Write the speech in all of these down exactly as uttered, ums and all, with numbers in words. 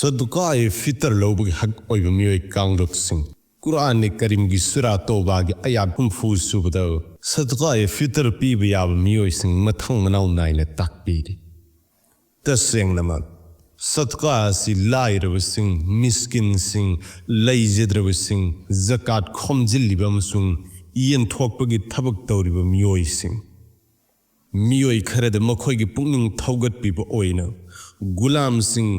ꯁꯗꯀꯥ-ꯏ ꯐꯤꯇꯔ ꯂꯧꯕꯒꯤ ꯍꯛ ꯑꯣꯏꯕ ꯃꯤꯑꯣꯏ ꯀꯥꯡꯂꯨꯞꯁꯤꯡ꯫ ꯀꯨꯔꯥꯟ-ꯏ ꯀꯔꯤꯝꯒꯤ ꯁꯨꯔꯥ ꯇꯧꯕꯥꯒꯤ ꯑꯌꯥꯠ ꯍꯨꯝꯐꯨ ꯁꯨꯕꯗ ꯁꯗꯀꯥ-ꯏ ꯐꯤꯇꯔ ꯄꯤꯕ ꯌꯥꯕ ꯃꯤꯑꯣꯏꯁꯤꯡ ꯃꯊꯪ ꯃꯅꯥꯎ ꯅꯥꯏꯅ ꯇꯥꯛꯄꯤꯔꯤ꯫ ꯇꯁꯦꯡꯅꯃꯛ, ꯁꯗꯀꯥ ꯑꯁꯤ ꯂꯥꯏꯔꯕꯁꯤꯡ, ꯃꯤꯁꯀꯤꯟꯁꯤꯡ, ꯂꯩꯖꯗ꯭ꯔꯕꯁꯤꯡ, ꯖꯀꯥꯠ ꯈꯣꯝꯖꯤꯜꯂꯤꯕ ꯑꯃꯁꯨꯡ ꯌꯦꯟꯊꯣꯛꯄꯒꯤ ꯊꯕꯛ ꯇꯧꯔꯤꯕ ꯃꯤꯑꯣꯏꯁꯤꯡ, ꯃꯤꯑꯣꯏ ꯈꯔꯗ ꯃꯈꯣꯏꯒꯤ ꯄꯨꯛꯅꯤꯡ ꯊꯧꯒꯠꯄꯤꯕ ꯑꯣꯏꯅ ꯒꯨꯂꯥꯝꯁꯤꯡ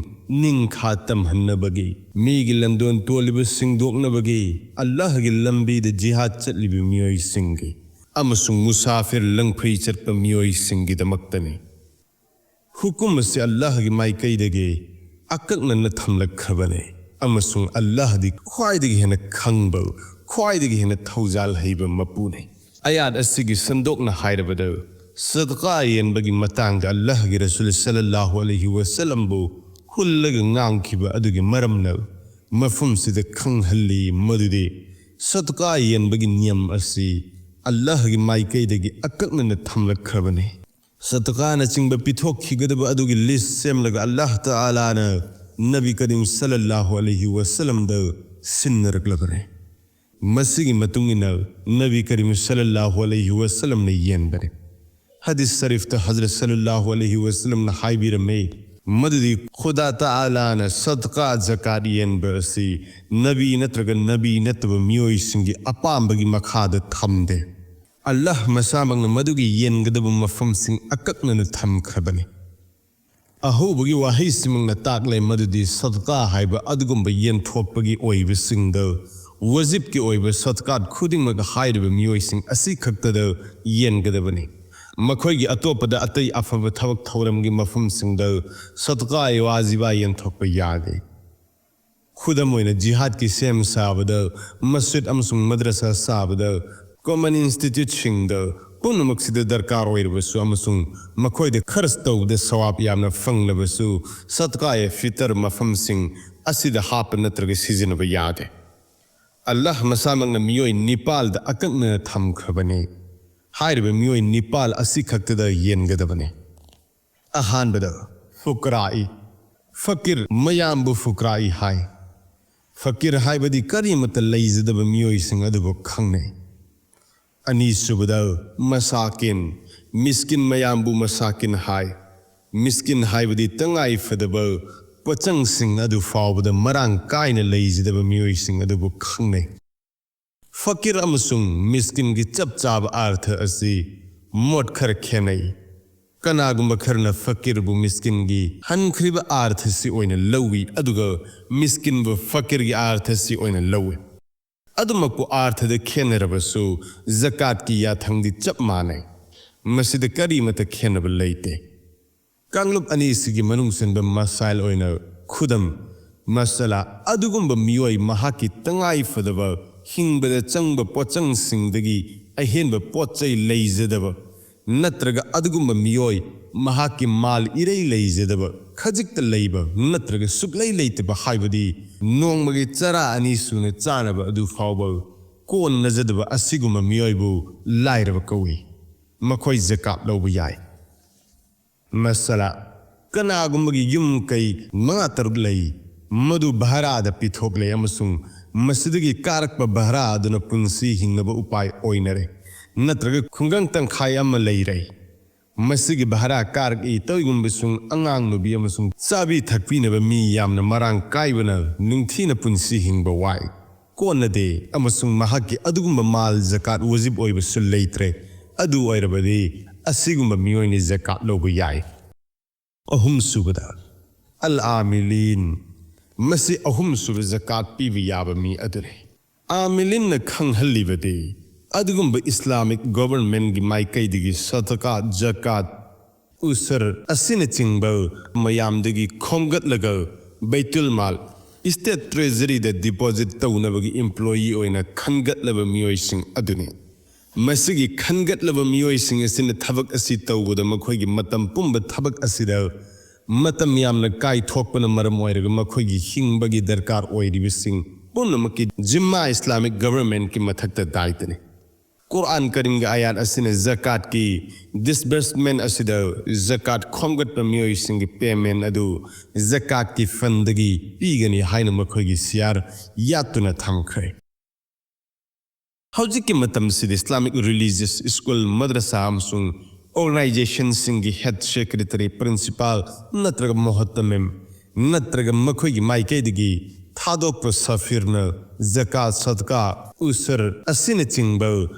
ꯅꯤꯡꯈꯥ ꯇꯝꯍꯟꯅꯕꯒꯤ, ꯃꯤꯒꯤ ꯂꯟꯗꯣꯟ ꯇꯣꯜꯂꯤꯕ ꯁꯤꯡꯗꯣꯛꯅꯕꯒꯤ, ꯑꯜꯂꯥꯍꯒꯤ ꯂꯝꯕꯤꯗ ꯖꯤꯍꯥꯗ ꯆꯠꯂꯤꯕ ꯃꯤꯑꯣꯏꯁꯤꯡꯒꯤ ꯑꯃꯁꯨꯡ ꯃꯨꯁꯥꯐꯤꯔ ꯂꯪꯐꯩ ꯆꯠꯄ ꯃꯤꯑꯣꯏꯁꯤꯡꯒꯤꯗꯃꯛꯇꯅꯤ꯫ ꯍꯨꯀꯨꯝ ꯑꯁꯤ ꯑꯜꯂꯥꯍꯒꯤ ꯃꯥꯏꯀꯩꯗꯒꯤ ꯑꯀꯛꯅꯅ ꯊꯝꯂꯛꯈ꯭ꯔꯕꯅꯤ, ꯑꯃꯁꯨꯡ ꯑꯜꯂꯥꯍꯗꯤ ꯈ꯭ꯋꯥꯏꯗꯒꯤ ꯍꯦꯟꯅ ꯈꯪꯕ, ꯈ꯭ꯋꯥꯏꯗꯒꯤ ꯍꯦꯟꯅ ꯊꯧꯖꯥꯜ ꯍꯩꯕ ꯃꯄꯨꯅꯤ꯫ ꯑꯌꯥꯠ ꯑꯁꯤꯒꯤ ꯁꯟꯗꯣꯛꯅ ꯍꯥꯏꯔꯕꯗ, ꯁꯗꯀꯥ ꯌꯦꯟꯕꯒꯤ ꯃꯇꯥꯡꯗ ꯑꯜꯂꯥꯍꯒꯤ ꯔꯁꯨꯜ ꯁꯜꯂꯜꯂꯥꯍꯨ ꯑꯂꯩꯍꯤ ꯋꯁꯜꯂꯝꯕꯨ ꯍꯨꯜꯂꯒ ꯉꯥꯡꯈꯤꯕ ꯑꯗꯨꯒꯤ ꯃꯔꯝꯅ ꯃꯐꯝꯁꯤꯗ ꯈꯪꯍꯜꯂꯤ ꯃꯗꯨꯗꯤ ꯁꯗꯀꯥ ꯌꯦꯟꯕꯒꯤ ꯅꯤꯌꯝ ꯑꯁꯤ ꯑꯜꯂꯥꯍꯒꯤ ꯃꯥꯏꯀꯩꯗꯒꯤ ꯑꯀꯛꯅꯅ ꯊꯝꯂꯛꯈ꯭ꯔꯕꯅꯤ꯫ ꯁꯗꯀꯥꯅꯆꯤꯡꯕ ꯄꯤꯊꯣꯛꯈꯤꯒꯗꯕ ꯑꯗꯨꯒꯤ ꯂꯤꯁ ꯁꯦꯝꯂꯒ ꯑꯜꯂꯥꯍ ꯇꯥꯂꯥꯅ ꯅꯕꯤ ꯀꯔꯤꯝ ꯁꯜꯂꯜꯂꯥꯍꯨ ꯑꯂꯩꯍꯤ ꯋꯁꯜꯂꯝꯗ ꯁꯤꯟꯅꯔꯛꯂꯕꯅꯤ꯫ ꯃꯁꯤꯒꯤ ꯃꯇꯨꯡ ꯏꯟꯅ ꯅꯕꯤ ꯀꯔꯤꯝ ꯁꯜꯂꯜꯂꯥꯍꯨ ꯑꯂꯩꯍꯤ ꯋꯁꯜꯂꯝꯅ ꯌꯦꯟꯕꯅꯤ꯫ ꯍꯗꯤꯁ ꯁꯔꯤꯐꯇ ꯍꯖꯔꯠ ꯁꯜꯂꯜꯂꯥꯍꯨ ꯑꯂꯩꯍꯤ ꯋꯁꯜꯂꯝꯅ ꯍꯥꯏꯕꯤꯔꯝꯃꯤ ꯃꯗꯨꯗꯤ ꯈꯨꯗꯥ ꯇꯥꯂꯥꯅ ꯁꯗꯀꯥ ꯖꯀꯥꯠ ꯌꯦꯟꯕ ꯑꯁꯤ ꯅꯕꯤ ꯅꯠꯇ꯭ꯔꯒ ꯅꯕꯤ ꯅꯠꯇꯕ ꯃꯤꯑꯣꯏꯁꯤꯡꯒꯤ ꯑꯄꯥꯝꯕꯒꯤ ꯃꯈꯥꯗ ꯊꯝꯗꯦ꯫ ꯑꯜꯂꯥꯍ ꯃꯁꯥꯃꯛꯅ ꯃꯗꯨꯒꯤ ꯌꯦꯟꯒꯗꯕ ꯃꯐꯝꯁꯤꯡ ꯑꯀꯛꯅꯅ ꯊꯝꯈ꯭ꯔꯕꯅꯤ꯫ ꯑꯍꯧꯕꯒꯤ ꯋꯥꯍꯩꯁꯤꯃꯛꯅ ꯇꯥꯛꯂꯦ ꯃꯗꯨꯗꯤ ꯁꯗꯀꯥ ꯍꯥꯏꯕ ꯑꯗꯨꯒꯨꯝꯕ ꯌꯦꯟꯊꯣꯛꯄꯒꯤ ꯑꯣꯏꯕꯁꯤꯡꯗ ꯋꯥꯖꯤꯕꯀꯤ ꯑꯣꯏꯕ ꯁꯗꯀꯥꯠ ꯈꯨꯗꯤꯡꯃꯛ ꯍꯥꯏꯔꯤꯕ ꯃꯤꯑꯣꯏꯁꯤꯡ ꯑꯁꯤ ꯈꯛꯇꯗ ꯌꯦꯟꯒꯗꯕꯅꯤ꯫ ꯃꯈꯣꯏꯒꯤ ꯑꯇꯣꯞꯄꯗ ꯑꯇꯩ ꯑꯐꯕ ꯊꯕꯛ ꯊꯧꯔꯝꯒꯤ ꯃꯐꯝꯁꯤꯡꯗ ꯁꯗꯀꯥ-ꯏ ꯋꯥꯖꯤꯕꯥ ꯌꯦꯟꯊꯣꯛꯄ ꯌꯥꯗꯦ꯫ ꯈꯨꯗꯝ ꯑꯣꯏꯅ, ꯖꯤꯍꯥꯗꯀꯤ ꯁꯦꯝ ꯁꯥꯕꯗ, ꯃꯁꯖꯤꯗ ꯑꯃꯁꯨꯡ ꯃꯗ꯭ꯔꯁꯥ ꯁꯥꯕꯗ, ꯀꯣꯃꯟ ꯏꯟꯁꯇꯤꯇ꯭ꯌꯨꯠꯁꯤꯡꯗ, ꯄꯨꯝꯅꯃꯛꯁꯤꯗ ꯗꯔꯀꯥꯔ ꯑꯣꯏꯔꯕꯁꯨ ꯑꯃꯁꯨꯡ ꯃꯈꯣꯏꯗ ꯈꯔꯆ ꯇꯧꯕꯗ ꯁꯋꯥꯕ ꯌꯥꯝꯅ ꯐꯪꯂꯕꯁꯨ, ꯁꯗꯀꯥ-ꯏ ꯐꯤꯇꯔ ꯃꯐꯝꯁꯤꯡ ꯑꯁꯤꯗ ꯍꯥꯞꯄ ꯅꯠꯇ꯭ꯔꯒ ꯁꯤꯖꯤꯟꯅꯕ ꯌꯥꯗꯦ꯫ ꯑꯜꯂꯥꯍ ꯃꯁꯥꯃꯛꯅ ꯃꯤꯑꯣꯏ ꯅꯤꯄꯥꯜꯗ ꯑꯀꯛꯅꯅ ꯊꯝꯈ꯭ꯔꯕꯅꯤ꯫ ꯍꯥꯏꯔꯤꯕ ꯃꯤꯑꯣꯏ ꯅꯤꯄꯥꯜ ꯑꯁꯤ ꯈꯛꯇꯗ ꯌꯦꯟꯒꯗꯕꯅꯤ꯫ ꯑꯍꯥꯟꯕꯗ, ꯐꯨꯀꯔꯥ-ꯏ꯫ ꯐꯀꯤꯔ ꯃꯌꯥꯝꯕꯨ ꯐꯨꯀ꯭ꯔꯥꯏ ꯍꯥꯏ꯫ ꯐꯀꯤꯔ ꯍꯥꯏꯕꯗꯤ ꯀꯔꯤꯃꯠꯇ ꯂꯩꯖꯗꯕ ꯃꯤꯑꯣꯏꯁꯤꯡ ꯑꯗꯨꯕꯨ ꯈꯪꯅꯩ꯫ ꯑꯅꯤꯁꯨꯕꯗ ꯃꯁꯥꯀꯤꯟ, ꯃꯤꯁꯀꯤꯟ ꯃꯌꯥꯝꯕꯨ ꯃꯁꯥꯀꯤꯟ ꯍꯥꯏ꯫ ꯃꯤꯁꯀꯤꯟ ꯍꯥꯏꯕꯗꯤ ꯇꯉꯥꯏ ꯐꯗꯕ ꯄꯣꯠꯆꯪꯁꯤꯡ ꯑꯗꯨ ꯐꯥꯎꯕꯗ ꯃꯔꯥꯡ ꯀꯥꯏꯅ ꯂꯩꯖꯗꯕ ꯃꯤꯑꯣꯏꯁꯤꯡ ꯑꯗꯨꯕꯨ ꯈꯪꯅꯩ꯫ ꯐꯀꯤꯔ ꯑꯃꯁꯨꯡ ꯃꯤꯁꯀꯤꯟꯒꯤ ꯆꯞ ꯆꯥꯕ ꯑꯥꯔꯊ ꯑꯁꯤ ꯃꯣꯠ ꯈꯔ ꯈꯦꯠꯅꯩ꯫ ꯀꯅꯥꯒꯨꯝꯕ ꯈꯔꯅ ꯐꯀꯤꯔꯕꯨ ꯃꯤꯁꯀꯤꯟꯒꯤ ꯍꯟꯈ꯭ꯔꯤꯕ ꯑꯥꯔꯊꯁꯤ ꯑꯣꯏꯅ ꯂꯧꯏ, ꯑꯗꯨꯒ ꯃꯤꯁꯀꯤꯟꯕꯨ ꯐꯀꯤꯔꯒꯤ ꯑꯥꯔꯊꯁꯤ ꯑꯣꯏꯅ ꯂꯧꯏ꯫ ꯑꯗꯨꯃꯛꯄꯨ ꯑꯥꯔꯊꯗ ꯈꯦꯠꯅꯔꯕꯁꯨ, ꯖꯀꯥꯠꯀꯤ ꯌꯥꯊꯪꯗꯤ ꯆꯞ ꯃꯥꯟꯅꯩ꯫ ꯃꯁꯤꯗ ꯀꯔꯤꯃꯠꯇ ꯈꯦꯠꯅꯕ ꯂꯩꯇꯦ꯫ ꯀꯥꯡꯂꯨꯞ ꯑꯅꯤꯁꯤꯒꯤ ꯃꯅꯨꯡ ꯆꯟꯕ ꯃꯁꯥꯏꯜ ꯑꯣꯏꯅ ꯈꯨꯗꯝ, ꯃꯁꯂꯥ, ꯑꯗꯨꯒꯨꯝꯕ ꯃꯤꯑꯣꯏ ꯃꯍꯥꯛꯀꯤ ꯇꯉꯥꯏ ꯐꯗꯕ ꯍꯤꯡꯕꯗ ꯆꯪꯕ ꯄꯣꯠꯆꯪꯁꯤꯡꯗꯒꯤ ꯑꯍꯦꯟꯕ ꯄꯣꯠ ꯆꯩ ꯂꯩꯖꯗꯕ, ꯅꯠꯇ꯭ꯔꯒ ꯑꯗꯨꯒꯨꯝꯕ ꯃꯤꯑꯣꯏ ꯃꯍꯥꯛꯀꯤ ꯃꯥꯜ ꯏꯔꯩ ꯂꯩꯖꯗꯕ, ꯈꯖꯤꯛꯇ ꯂꯩꯕ ꯅꯠꯇ꯭ꯔꯒ ꯁꯨꯛꯂꯩ ꯂꯩꯇꯕ ꯍꯥꯏꯕꯗꯤ ꯅꯣꯡꯃꯒꯤ ꯆꯔꯥ ꯑꯅꯤ ꯁꯨꯅ ꯆꯥꯅꯕ ꯑꯗꯨ ꯐꯥꯎꯕ ꯀꯣꯟꯅꯖꯗꯕ ꯑꯁꯤꯒꯨꯝꯕ ꯃꯤꯑꯣꯏꯕꯨ ꯂꯥꯏꯔꯕ ꯀꯧꯏ꯫ ꯃꯈꯣꯏ ꯖꯀꯥꯠ ꯂꯧꯕ ꯌꯥꯏ꯫ ꯃꯁꯂꯥ, ꯀꯅꯥꯒꯨꯝꯕꯒꯤ ꯌꯨꯝ ꯀꯩ ꯃꯉꯥ ꯇꯔꯨꯛ ꯂꯩ, ꯃꯗꯨ ꯚꯥꯔꯥꯗ ꯄꯤꯊꯣꯛꯂꯦ ꯑꯃꯁꯨꯡ ꯃꯁꯤꯗꯒꯤ ꯀꯥꯔꯛꯄ ꯚꯥꯔꯥ ꯑꯗꯨꯅ ꯄꯨꯟꯁꯤ ꯍꯤꯡꯅꯕ ꯎꯄꯥꯏ ꯑꯣꯏꯅꯔꯦ, ꯅꯠꯇ꯭ꯔꯒ ꯈꯨꯡꯒꯪ ꯇꯪꯈꯥꯏ ꯑꯃ ꯂꯩꯔꯦ꯫ ꯃꯁꯤꯒꯤ ꯚꯥꯔꯥ ꯀꯥꯔꯛꯏ ꯇꯧꯏꯒꯨꯝꯕꯁꯨꯡ ꯑꯉꯥꯡ ꯅꯨꯕꯤ ꯑꯃꯁꯨꯡ ꯆꯥꯕꯤ ꯊꯛꯄꯤꯅꯕ ꯃꯤ ꯌꯥꯝꯅ ꯃꯔꯥꯡ ꯀꯥꯏꯕꯅ ꯅꯤꯡꯊꯤꯅ ꯄꯨꯟꯁꯤ ꯍꯤꯡꯕ ꯋꯥꯏ꯫ ꯀꯣꯟꯅꯗꯦ ꯑꯃꯁꯨꯡ ꯃꯍꯥꯛꯀꯤ ꯑꯗꯨꯒꯨꯝꯕ ꯃꯥꯜ ꯖꯀꯥꯠ ꯋꯥꯖꯤꯕ ꯑꯣꯏꯕꯁꯨ ꯂꯩꯇ꯭ꯔꯦ꯫ ꯑꯗꯨ ꯑꯣꯏꯔꯕꯗꯤ ꯑꯁꯤꯒꯨꯝꯕ ꯃꯤꯑꯣꯏꯅ ꯖꯀꯥꯠ ꯂꯧꯕ ꯌꯥꯏ꯫ ꯑꯍꯨꯝꯁꯨꯕꯗ, ꯑꯜ ꯑꯥꯃꯤꯂꯤꯟ, ꯃꯁꯤ ꯑꯍꯨꯝꯁꯨꯕ ꯖꯀꯥꯠ ꯄꯤꯕ ꯌꯥꯕ ꯃꯤ ꯑꯗꯨꯅꯤ꯫ ꯑꯥꯃꯤꯂꯤꯟꯅ ꯈꯪꯍꯜꯂꯤꯕꯗꯤ, ꯑꯗꯨꯒꯨꯝꯕ ꯏꯁꯂꯥꯃꯤꯛ ꯒꯣꯚꯔꯟꯃꯦꯟꯠꯀꯤ ꯃꯥꯏꯀꯩꯗꯒꯤ ꯁꯗꯀꯥ, ꯖꯀꯥꯠ, ꯎꯁꯔ ꯑꯁꯤꯅꯆꯤꯡꯕ ꯃꯌꯥꯝꯗꯒꯤ ꯈꯣꯝꯒꯠꯂꯒ ꯕꯩꯇꯨꯜ ꯃꯥꯜ, ꯏꯁꯇꯦꯠ ꯇ꯭ꯔꯦꯖꯔꯤꯗ ꯗꯤꯄꯣꯖꯤꯠ ꯇꯧꯅꯕꯒꯤ ꯏꯝꯄ꯭ꯂꯣꯌꯤ ꯑꯣꯏꯅ ꯈꯟꯒꯠꯂꯕ ꯃꯤꯑꯣꯏꯁꯤꯡ ꯑꯗꯨꯅꯤ꯫ ꯃꯁꯤꯒꯤ ꯈꯟꯒꯠꯂꯕ ꯃꯤꯑꯣꯏꯁꯤꯡ ꯑꯁꯤꯅ ꯊꯕꯛ ꯑꯁꯤ ꯇꯧꯕꯗ ꯃꯈꯣꯏꯒꯤ ꯃꯇꯝ ꯄꯨꯝꯕ ꯊꯕꯛ ꯑꯁꯤꯗ ꯃꯇꯝ ꯌꯥꯝꯅ ꯀꯥꯏꯊꯣꯛꯄꯅ ꯃꯔꯝ ꯑꯣꯏꯔꯒ ꯃꯈꯣꯏꯒꯤ ꯍꯤꯡꯕꯒꯤ ꯗꯔꯀꯥꯔ ꯑꯣꯏꯔꯤꯕꯁꯤꯡ ꯄꯨꯝꯅꯃꯛꯀꯤ ꯖꯤꯝꯃꯥ ꯏꯁꯂꯥꯃꯤꯛ ꯒꯚꯔꯟꯃꯦꯟꯠꯀꯤ ꯃꯊꯛꯇ ꯗꯥꯏꯇꯅꯤ꯫ ꯀꯨꯔꯥꯟ ꯀꯔꯤꯝꯒꯤ ꯑꯥꯌꯥꯠ ꯑꯁꯤꯅ ꯖꯀꯥꯠꯀꯤ ꯗꯤꯁꯕꯔꯁꯃꯦꯟ ꯑꯁꯤꯗ ꯖꯀꯥꯠ ꯈꯣꯝꯒꯠꯄ ꯃꯤꯑꯣꯏꯁꯤꯡꯒꯤ ꯄꯦꯃꯦꯟ ꯑꯗꯨ ꯖꯀꯥꯠꯀꯤ ꯐꯟꯗꯒꯤ ꯄꯤꯒꯅꯤ ꯍꯥꯏꯅ ꯃꯈꯣꯏꯒꯤ ꯁꯤꯌꯥꯔ ꯌꯥꯠꯇꯨꯅ ꯊꯝꯈ꯭ꯔꯦ꯫ ꯍꯧꯖꯤꯛꯀꯤ ꯃꯇꯝꯁꯤꯗ ꯏꯁꯂꯥꯃꯤꯛ ꯔꯤꯂꯤꯖꯤꯌꯁ ꯁ꯭ꯀꯨꯜ, ꯃꯗ꯭ꯔꯁꯥ ꯑꯃꯁꯨꯡ ꯑꯣꯔꯒꯅꯥꯏꯖꯦꯁꯟꯁꯤꯡꯒꯤ ꯍꯦꯗ ꯁꯦꯀ꯭ꯔꯦꯇꯔꯤ, ꯄ꯭ꯔꯤꯟꯁꯤꯄꯥꯜ ꯅꯠꯇ꯭ꯔꯒ ꯃꯣꯍꯇꯃꯤꯝ ꯅꯠꯇ꯭ꯔꯒ ꯃꯈꯣꯏꯒꯤ ꯃꯥꯏꯀꯩꯗꯒꯤ ꯊꯥꯗꯣꯛꯄ ꯁꯐꯤꯔꯅ ꯖꯀꯥꯠ, ꯁꯗꯀꯥ, ꯎꯁꯔ ꯑꯁꯤꯅꯆꯤꯡꯕ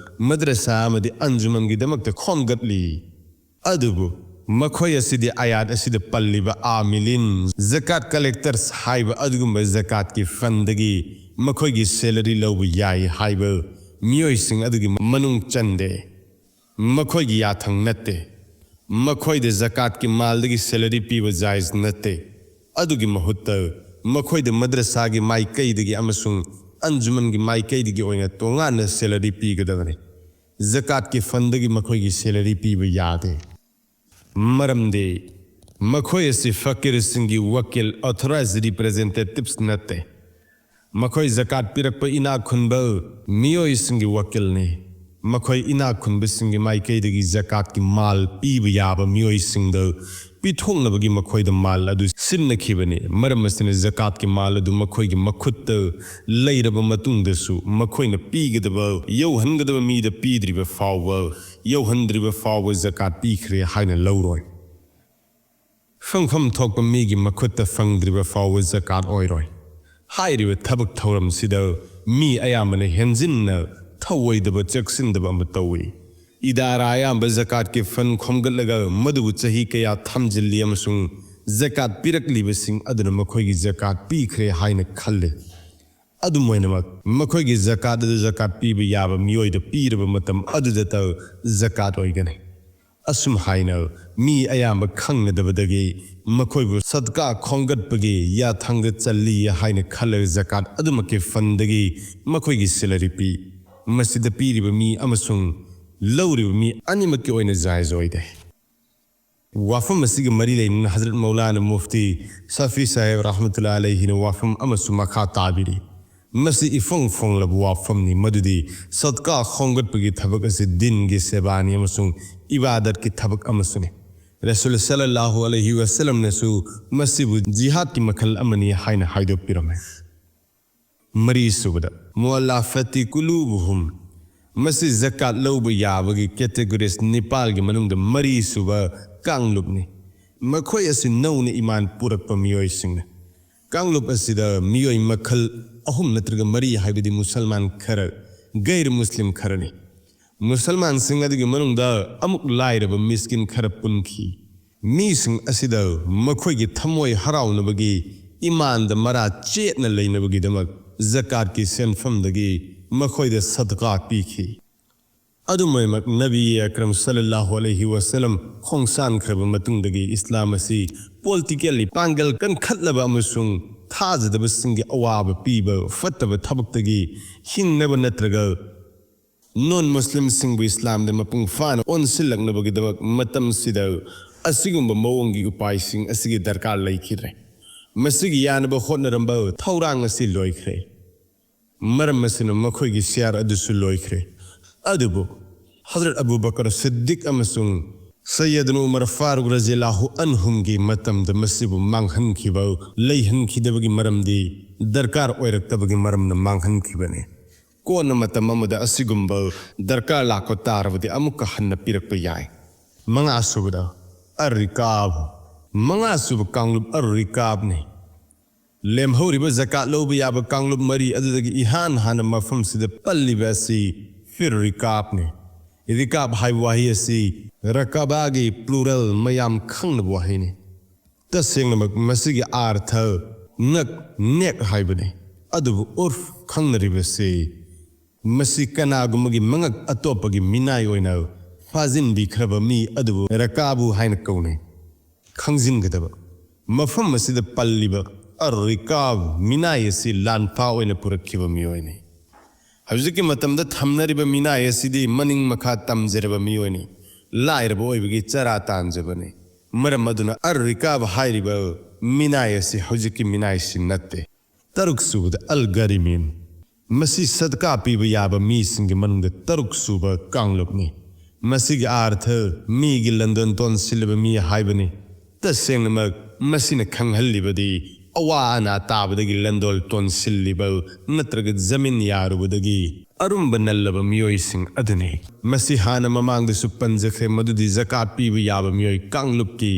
ꯃꯗ꯭ꯔꯁꯥ ꯑꯃꯗꯤ ꯑꯟꯖꯨꯃꯟꯒꯤꯗꯃꯛꯇ ꯈꯣꯝꯒꯠꯂꯤ꯫ ꯑꯗꯨꯕꯨ ꯃꯈꯣꯏ ꯑꯁꯤꯗꯤ ꯑꯥꯌꯥꯠ ꯑꯁꯤꯗ ꯄꯜꯂꯤꯕ ꯑꯥꯃꯤꯂꯤꯟ, ꯖꯀꯥꯠ ꯀꯂꯦꯛꯇꯔꯁ ꯍꯥꯏꯕ ꯑꯗꯨꯒꯨꯝꯕ ꯖꯀꯥꯠꯀꯤ ꯐꯟꯗꯒꯤ ꯃꯈꯣꯏꯒꯤ ꯁꯦꯂꯔꯤ ꯂꯧꯕ ꯌꯥꯏ ꯍꯥꯏꯕ ꯃꯤꯑꯣꯏꯁꯤꯡ ꯑꯗꯨꯒꯤ ꯃꯅꯨꯡ ꯆꯟꯗꯦ꯫ ꯃꯈꯣꯏꯒꯤ ꯌꯥꯊꯪ ꯅꯠꯇꯦ꯫ ꯃꯈꯣꯏꯗ ꯖꯀꯥꯠꯀꯤ ꯃꯥꯜꯗꯒꯤ ꯁꯦꯂꯔꯤ ꯄꯤꯕ ꯖꯥꯏꯖ ꯅꯠꯇꯦ꯫ ꯑꯗꯨꯒꯤ ꯃꯍꯨꯠꯇ ꯃꯈꯣꯏꯗ ꯃꯗ꯭ꯔꯁꯥꯒꯤ ꯃꯥꯏꯀꯩꯗꯒꯤ ꯑꯃꯁꯨꯡ ꯑꯟꯖꯨꯃꯟꯒꯤ ꯃꯥꯏꯀꯩꯗꯒꯤ ꯑꯣꯏꯅ ꯇꯣꯉꯥꯟꯅ ꯁꯦꯂꯔꯤ ꯄꯤꯒꯗꯕꯅꯤ꯫ ꯖꯀꯥꯠꯀꯤ ꯐꯟꯗꯒꯤ ꯃꯈꯣꯏꯒꯤ ꯁꯦꯂꯔꯤ ꯄꯤꯕ ꯌꯥꯗꯦ꯫ ꯃꯔꯝꯗꯤ ꯃꯈꯣꯏ ꯑꯁꯤ ꯐꯀꯤꯔꯁꯤꯡꯒꯤ ꯋꯀꯤꯜ, ꯑꯣꯊꯣꯔꯥꯏꯖ ꯔꯤꯄ꯭ꯔꯖꯦꯟꯇꯦꯇꯤꯚꯁ ꯅꯠꯇꯦ꯫ ꯃꯈꯣꯏ ꯖꯀꯥꯠ ꯄꯤꯔꯛꯄ ꯏꯅꯥꯛ ꯈꯨꯟꯕ ꯃꯤꯑꯣꯏꯁꯤꯡꯒꯤ ꯋꯀꯤꯜꯅꯤ꯫ ꯃꯈꯣꯏ ꯏꯅꯥꯛ ꯈꯨꯟꯕꯁꯤꯡꯒꯤ ꯃꯥꯏꯀꯩꯗꯒꯤ ꯖꯀꯥꯠꯀꯤ ꯃꯥꯜ ꯄꯤꯕ ꯌꯥꯕ ꯃꯤꯑꯣꯏꯁꯤꯡꯗ ꯄꯤꯊꯣꯛꯅꯕꯒꯤ ꯃꯈꯣꯏꯗ ꯃꯥꯜ ꯑꯗꯨ ꯁꯤꯟꯅꯈꯤꯕꯅꯤ꯫ ꯃꯔꯝ ꯑꯁꯤꯅ ꯖꯀꯥꯠꯀꯤ ꯃꯥꯜ ꯑꯗꯨ ꯃꯈꯣꯏꯒꯤ ꯃꯈꯨꯠꯇ ꯂꯩꯔꯕ ꯃꯇꯨꯡꯗꯁꯨ ꯃꯈꯣꯏꯅ ꯄꯤꯒꯗꯕ, ꯌꯧꯍꯟꯒꯗꯕ ꯃꯤꯗ ꯄꯤꯗ꯭ꯔꯤꯕ ꯐꯥꯎꯕ, ꯌꯧꯍꯟꯗ꯭ꯔꯤꯕ ꯐꯥꯎꯕ ꯖꯀꯥꯠ ꯄꯤꯈ꯭ꯔꯦ ꯍꯥꯏꯅ ꯂꯧꯔꯣꯏ꯫ ꯐꯪꯐꯝ ꯊꯣꯛꯄ ꯃꯤꯒꯤ ꯃꯈꯨꯠꯇ ꯐꯪꯗ꯭ꯔꯤꯕ ꯐꯥꯎꯕ ꯖꯀꯥꯠ ꯑꯣꯏꯔꯣꯏ꯫ ꯍꯥꯏꯔꯤꯕ ꯊꯕꯛ ꯊꯧꯔꯝꯁꯤꯗ ꯃꯤ ꯑꯌꯥꯝꯕꯅ ꯍꯦꯟꯖꯤꯟꯅ ꯊꯧꯑꯣꯏꯗꯕ, ꯆꯦꯛꯁꯤꯟꯗꯕ ꯑꯃ ꯇꯧꯏ꯫ ꯏꯗꯥꯔꯥ ꯑꯌꯥꯝꯕ ꯖꯀꯥꯠꯀꯤ ꯐꯟ ꯈꯣꯝꯒꯠꯂꯒ ꯃꯗꯨꯕꯨ ꯆꯍꯤ ꯀꯌꯥ ꯊꯝꯖꯤꯜꯂꯤ ꯑꯃꯁꯨꯡ ꯖꯀꯥꯠ ꯄꯤꯔꯛꯂꯤꯕꯁꯤꯡ ꯑꯗꯨꯅ ꯃꯈꯣꯏꯒꯤ ꯖꯀꯥꯠ ꯄꯤꯈ꯭ꯔꯦ ꯍꯥꯏꯅ ꯈꯜꯂꯤ꯫ ꯑꯗꯨꯝ ꯑꯣꯏꯅꯃꯛ, ꯃꯈꯣꯏꯒꯤ ꯖꯀꯥꯠ ꯑꯗꯨ ꯖꯀꯥꯠ ꯄꯤꯕ ꯌꯥꯕ ꯃꯤꯑꯣꯏꯗ ꯄꯤꯔꯕ ꯃꯇꯝ ꯑꯗꯨꯗꯇ ꯖꯀꯥꯠ ꯑꯣꯏꯒꯅꯤ꯫ ꯑꯁꯨꯝ ꯍꯥꯏꯅ ꯃꯤ ꯑꯌꯥꯝꯕ ꯈꯪꯅꯗꯕꯗꯒꯤ ꯃꯈꯣꯏꯕꯨ ꯁꯗꯀꯥ ꯈꯣꯝꯒꯠꯄꯒꯤ ꯌꯥꯊꯪꯗ ꯆꯜꯂꯤ ꯍꯥꯏꯅ ꯈꯜꯂꯒ ꯖꯀꯥꯠ ꯑꯗꯨꯃꯛꯀꯤ ꯐꯟꯗꯒꯤ ꯃꯈꯣꯏꯒꯤ ꯁꯦꯂꯔꯤ ꯄꯤ꯫ ꯃꯁꯤꯗ ꯄꯤꯔꯤꯕ ꯃꯤ ꯑꯃꯁꯨꯡ ꯂꯧꯔꯤꯕ ꯃꯤ ꯑꯅꯤꯃꯛꯀꯤ ꯑꯣꯏꯅ ꯖꯥꯏꯖ ꯑꯣꯏꯗꯦ꯫ ꯋꯥꯐꯝ ꯑꯁꯤꯒ ꯃꯔꯤ ꯂꯩꯅꯅ ꯍꯖꯔꯠ ꯃꯧꯂꯥꯅꯥ ꯃꯨꯐꯇꯤ ꯁꯥꯐꯤ ꯁꯥꯍꯦꯕ ꯔꯍꯃꯇꯨꯜꯂꯥꯍꯤ ꯑꯂꯩꯍꯤꯅ ꯋꯥꯐꯝ ꯑꯃꯁꯨ ꯃꯈꯥ ꯇꯥꯕꯤꯔꯤ꯫ ꯃꯁꯤ ꯏꯐꯣꯡ ꯐꯣꯡꯂꯕ ꯋꯥꯐꯝꯅꯤ ꯃꯗꯨꯗꯤ ꯁꯗꯀꯥ ꯈꯣꯝꯒꯠꯄꯒꯤ ꯊꯕꯛ ꯑꯁꯤ ꯗꯤꯟꯒꯤ ꯁꯦꯕꯥꯅꯤ ꯑꯃꯁꯨꯡ ꯏꯕꯥꯗꯠꯀꯤ ꯊꯕꯛ ꯑꯃꯁꯨꯅꯤ꯫ ꯔꯁꯨꯜ ꯁꯜꯂꯜꯂꯥꯍꯨ ꯑꯂꯩꯍꯤ ꯋꯁꯜꯂꯝꯅꯁꯨ ꯃꯁꯤꯕꯨ ꯖꯤꯍꯥꯗꯀꯤ ꯃꯈꯜ ꯑꯃꯅꯤ ꯍꯥꯏꯅ ꯍꯥꯏꯗꯣꯛꯄꯤꯔꯝꯃꯤ꯫ ꯃꯔꯤꯁꯨꯕꯗ, ꯃꯨꯑꯜꯂꯥꯐꯇꯤ ꯀꯨꯂꯨꯕꯨꯍꯨꯝ꯫ ꯃꯁꯤ ꯖꯀꯥꯠ ꯂꯧꯕ ꯌꯥꯕꯒꯤ categories ꯅꯤꯄꯥꯜꯒꯤ ꯃꯅꯨꯡꯗ ꯃꯔꯤꯁꯨꯕ ꯀꯥꯡꯂꯨꯞꯅꯤ꯫ ꯃꯈꯣꯏ ꯑꯁꯤ ꯅꯧꯅ ꯏꯃꯥꯟ ꯄꯨꯔꯛꯄ ꯃꯤꯑꯣꯏꯁꯤꯡꯅꯤ꯫ ꯀꯥꯡꯂꯨꯞ ꯑꯁꯤꯗ ꯃꯤꯑꯣꯏ ꯃꯈꯜ ꯑꯍꯨꯝ ꯅꯠꯇ꯭ꯔꯒ ꯃꯔꯤ, ꯍꯥꯏꯕꯗꯤ ꯃꯨꯁꯜꯃꯥꯟ ꯈꯔ, ꯒꯩꯔ ꯃꯨꯁꯂꯤꯝ ꯈꯔꯅꯤ꯫ ꯃꯨꯁꯜꯃꯥꯟꯁꯤꯡ ꯑꯗꯨꯒꯤ ꯃꯅꯨꯡꯗ ꯑꯃꯨꯛ ꯂꯥꯏꯔꯕ ꯃꯤꯁꯀꯤꯟ ꯈꯔ ꯄꯨꯟꯈꯤ꯫ ꯃꯤꯁꯤꯡ ꯑꯁꯤꯗ ꯃꯈꯣꯏꯒꯤ ꯊꯃꯣꯏ ꯍꯔꯥꯎꯅꯕꯒꯤ, ꯏꯃꯥꯟꯗ ꯃꯔꯥ ꯆꯦꯠꯅ ꯂꯩꯅꯕꯒꯤꯗꯃꯛ ꯖꯀꯥꯠꯀꯤ ꯁꯦꯟꯐꯝꯗꯒꯤ ꯃꯈꯣꯏꯗ ꯁꯗꯀꯥ ꯄꯤꯈꯤ꯫ ꯑꯗꯨꯃꯛ ꯅꯕꯤ ꯑꯀꯔꯝ ꯁꯜꯂꯜꯂꯥꯍꯨ ꯑꯂꯩꯍꯤ ꯋꯁꯜꯂꯝ ꯈꯣꯡꯁꯥꯟꯈ꯭ꯔꯕ ꯃꯇꯨꯡꯗꯒꯤ ꯏꯁꯂꯥꯝ ꯑꯁꯤ politically ꯄꯥꯡꯒꯜ ꯀꯟꯈꯠꯂꯕ ꯑꯃꯁꯨꯡ ꯊꯥꯖꯗꯕꯁꯤꯡꯒꯤ ꯑꯋꯥꯕ ꯄꯤꯕ ꯐꯠꯇꯕ ꯊꯕꯛꯇꯒꯤ ꯍꯤꯡꯅꯕ ꯅꯠꯇ꯭ꯔꯒ non ꯃꯨꯁꯂꯤꯝꯁꯤꯡꯕꯨ ꯏꯁꯂꯥꯝꯗ ꯃꯄꯨꯡ ꯐꯥꯅ ꯑꯣꯟꯁꯤꯜꯂꯛꯅꯕꯒꯤꯗꯃꯛ ꯃꯇꯝꯁꯤꯗ ꯑꯁꯤꯒꯨꯝꯕ ꯃꯑꯣꯡꯒꯤ ꯎꯄꯥꯏꯁꯤꯡ ꯑꯁꯤꯒꯤ ꯗꯔꯀꯥꯔ ꯂꯩꯈꯤꯗ꯭ꯔꯦ꯫ ꯃꯁꯤꯒꯤ ꯌꯥꯅꯕ ꯍꯣꯠꯅꯔꯝꯕ ꯊꯧꯔꯥꯡ ꯑꯁꯤ ꯂꯣꯏꯈ꯭ꯔꯦ꯫ ꯃꯔꯝ ꯑꯁꯤꯅ ꯃꯈꯣꯏꯒꯤ ꯁꯤꯌꯥꯔ ꯑꯗꯨꯁꯨ ꯂꯣꯏꯈ꯭ꯔꯦ꯫ ꯑꯗꯨꯕꯨ ꯍꯖꯔꯠ ꯑꯕꯨ ꯕꯀꯔ ꯁꯤꯗꯤꯛ ꯑꯃꯁꯨꯡ ꯁꯩꯌꯗꯅ ꯎꯃꯔ ꯐꯥꯔꯨꯛ ꯔꯖꯤꯌꯜꯂꯥꯍꯨ ꯑꯟꯍꯨꯝꯒꯤ ꯃꯇꯝꯗ ꯃꯁꯤꯕꯨ ꯃꯥꯡꯍꯟꯈꯤꯕ, ꯂꯩꯍꯟꯈꯤꯗꯕꯒꯤ ꯃꯔꯝꯗꯤ ꯗꯔꯀꯥꯔ ꯑꯣꯏꯔꯛꯇꯕꯒꯤ ꯃꯔꯝꯅ ꯃꯥꯡꯍꯟꯈꯤꯕꯅꯤ꯫ ꯀꯣꯟꯅ ꯃꯇꯝ ꯑꯃꯗ ꯑꯁꯤꯒꯨꯝꯕ ꯗꯔꯀꯥꯔ ꯂꯥꯛꯄ ꯇꯥꯔꯕꯗꯤ ꯑꯃꯨꯛꯀ ꯍꯟꯅ ꯄꯤꯔꯛꯄ ꯌꯥꯏ꯫ ꯃꯉꯥꯁꯨꯕꯗ, ꯑꯔꯤꯀꯥꯕ꯫ ꯃꯉꯥꯁꯨꯕ ꯀꯥꯡꯂꯨꯞ ꯑꯔꯤꯀꯥꯕꯅꯤ꯫ ꯂꯦꯝꯍꯧꯔꯤꯕ ꯖꯀꯥꯠ ꯂꯧꯕ ꯌꯥꯕ ꯀꯥꯡꯂꯨꯞ ꯃꯔꯤ ꯑꯗꯨꯗꯒꯤ ꯏꯍꯥꯟ ꯍꯥꯟꯅ ꯃꯐꯝꯁꯤꯗ ꯄꯜꯂꯤꯕ ꯑꯁꯤ ꯐꯤꯔ ꯔꯤꯀꯥꯞꯅꯤ꯫ ꯔꯤꯀꯥꯞ ꯍꯥꯏꯕ ꯋꯥꯍꯩ ꯑꯁꯤ ꯔꯀꯥꯕꯥꯒꯤ plural ꯃꯌꯥꯝ ꯈꯪꯅꯕ ꯋꯥꯍꯩꯅꯤ꯫ ꯇꯁꯦꯡꯅꯃꯛ ꯃꯁꯤꯒꯤ ꯑꯥꯔꯊ ꯉꯛ, neck ꯍꯥꯏꯕꯅꯤ꯫ ꯑꯗꯨꯕꯨ ꯎꯔꯐ ꯈꯪꯅꯔꯤꯕꯁꯤ ꯃꯁꯤ ꯀꯅꯥꯒꯨꯝꯕꯒꯤ ꯃꯉꯛ ꯑꯇꯣꯞꯄꯒꯤ ꯃꯤꯅꯥꯏ ꯑꯣꯏꯅ ꯐꯥꯖꯤꯟꯕꯤꯈ꯭ꯔꯕ ꯃꯤ ꯑꯗꯨꯕꯨ ꯔꯀꯥꯕꯨ ꯍꯥꯏꯅ ꯀꯧꯅꯩ꯫ ꯈꯪꯖꯤꯟꯒꯗꯕ, ꯃꯐꯝ ꯑꯁꯤꯗ ꯄꯜꯂꯤꯕ ꯑꯔ ꯔꯤꯀꯥꯕ ꯃꯤꯅꯥꯏ ꯑꯁꯤ ꯂꯥꯟꯐꯥ ꯑꯣꯏꯅ ꯄꯨꯔꯛꯈꯤꯕ ꯃꯤꯑꯣꯏꯅꯤ꯫ ꯍꯧꯖꯤꯛꯀꯤ ꯃꯇꯝꯗ ꯊꯝꯅꯔꯤꯕ ꯃꯤꯅꯥꯏ ꯑꯁꯤꯗꯤ ꯃꯅꯤꯡ ꯃꯈꯥ ꯇꯝꯖꯔꯕ ꯃꯤꯑꯣꯏꯅꯤ꯫ ꯂꯥꯏꯔꯕ ꯑꯣꯏꯕꯒꯤ ꯆꯔꯥ ꯇꯥꯟꯖꯕꯅꯤ꯫ ꯃꯔꯝ ꯑꯗꯨꯅ ꯑꯔ ꯔꯤꯀꯥꯕ ꯍꯥꯏꯔꯤꯕ ꯃꯤꯅꯥꯏ ꯑꯁꯤ ꯍꯧꯖꯤꯛꯀꯤ ꯃꯤꯅꯥꯏꯁꯤ ꯅꯠꯇꯦ꯫ ꯇꯔꯨꯛ ꯁꯨꯕꯗ ꯑꯜ ꯒꯥꯔꯤꯃꯤꯟ꯫ ꯃꯁꯤ ꯁꯗꯀꯥ ꯄꯤꯕ ꯌꯥꯕ ꯃꯤꯁꯤꯡꯒꯤ ꯃꯅꯨꯡꯗ ꯇꯔꯨꯛ ꯁꯨꯕ ꯀꯥꯡꯂꯨꯞꯅꯤ꯫ ꯃꯁꯤꯒꯤ ꯑꯥꯔꯊ ꯃꯤꯒꯤ ꯂꯟꯗꯣꯟ ꯇꯣꯟꯁꯤꯜꯂꯕ ꯃꯤ ꯍꯥꯏꯕꯅꯤ꯫ ꯇꯁꯦꯡꯅꯃꯛ ꯃꯁꯤꯅ ꯈꯪꯍꯜꯂꯤꯕꯗꯤ ꯑꯋꯥ ꯑꯅꯥ ꯇꯥꯕꯗꯒꯤ ꯂꯟꯗꯣꯜ ꯇꯣꯟꯁꯤꯜꯂꯤꯕ ꯅꯠꯇ꯭ꯔꯒ ꯖꯃꯤꯟ ꯌꯥꯔꯨꯕꯗꯒꯤ ꯑꯔꯨꯝꯕ ꯅꯜꯂꯕ ꯃꯤꯑꯣꯏꯁꯤꯡ ꯑꯗꯨꯅꯤ꯫ ꯃꯁꯤ ꯍꯥꯟꯅ ꯃꯃꯥꯡꯗꯁꯨ ꯄꯟꯖꯈ꯭ꯔꯦ ꯃꯗꯨꯗꯤ ꯖꯀꯥꯠ ꯄꯤꯕ ꯌꯥꯕ ꯃꯤꯑꯣꯏ ꯀꯥꯡꯂꯨꯞꯀꯤ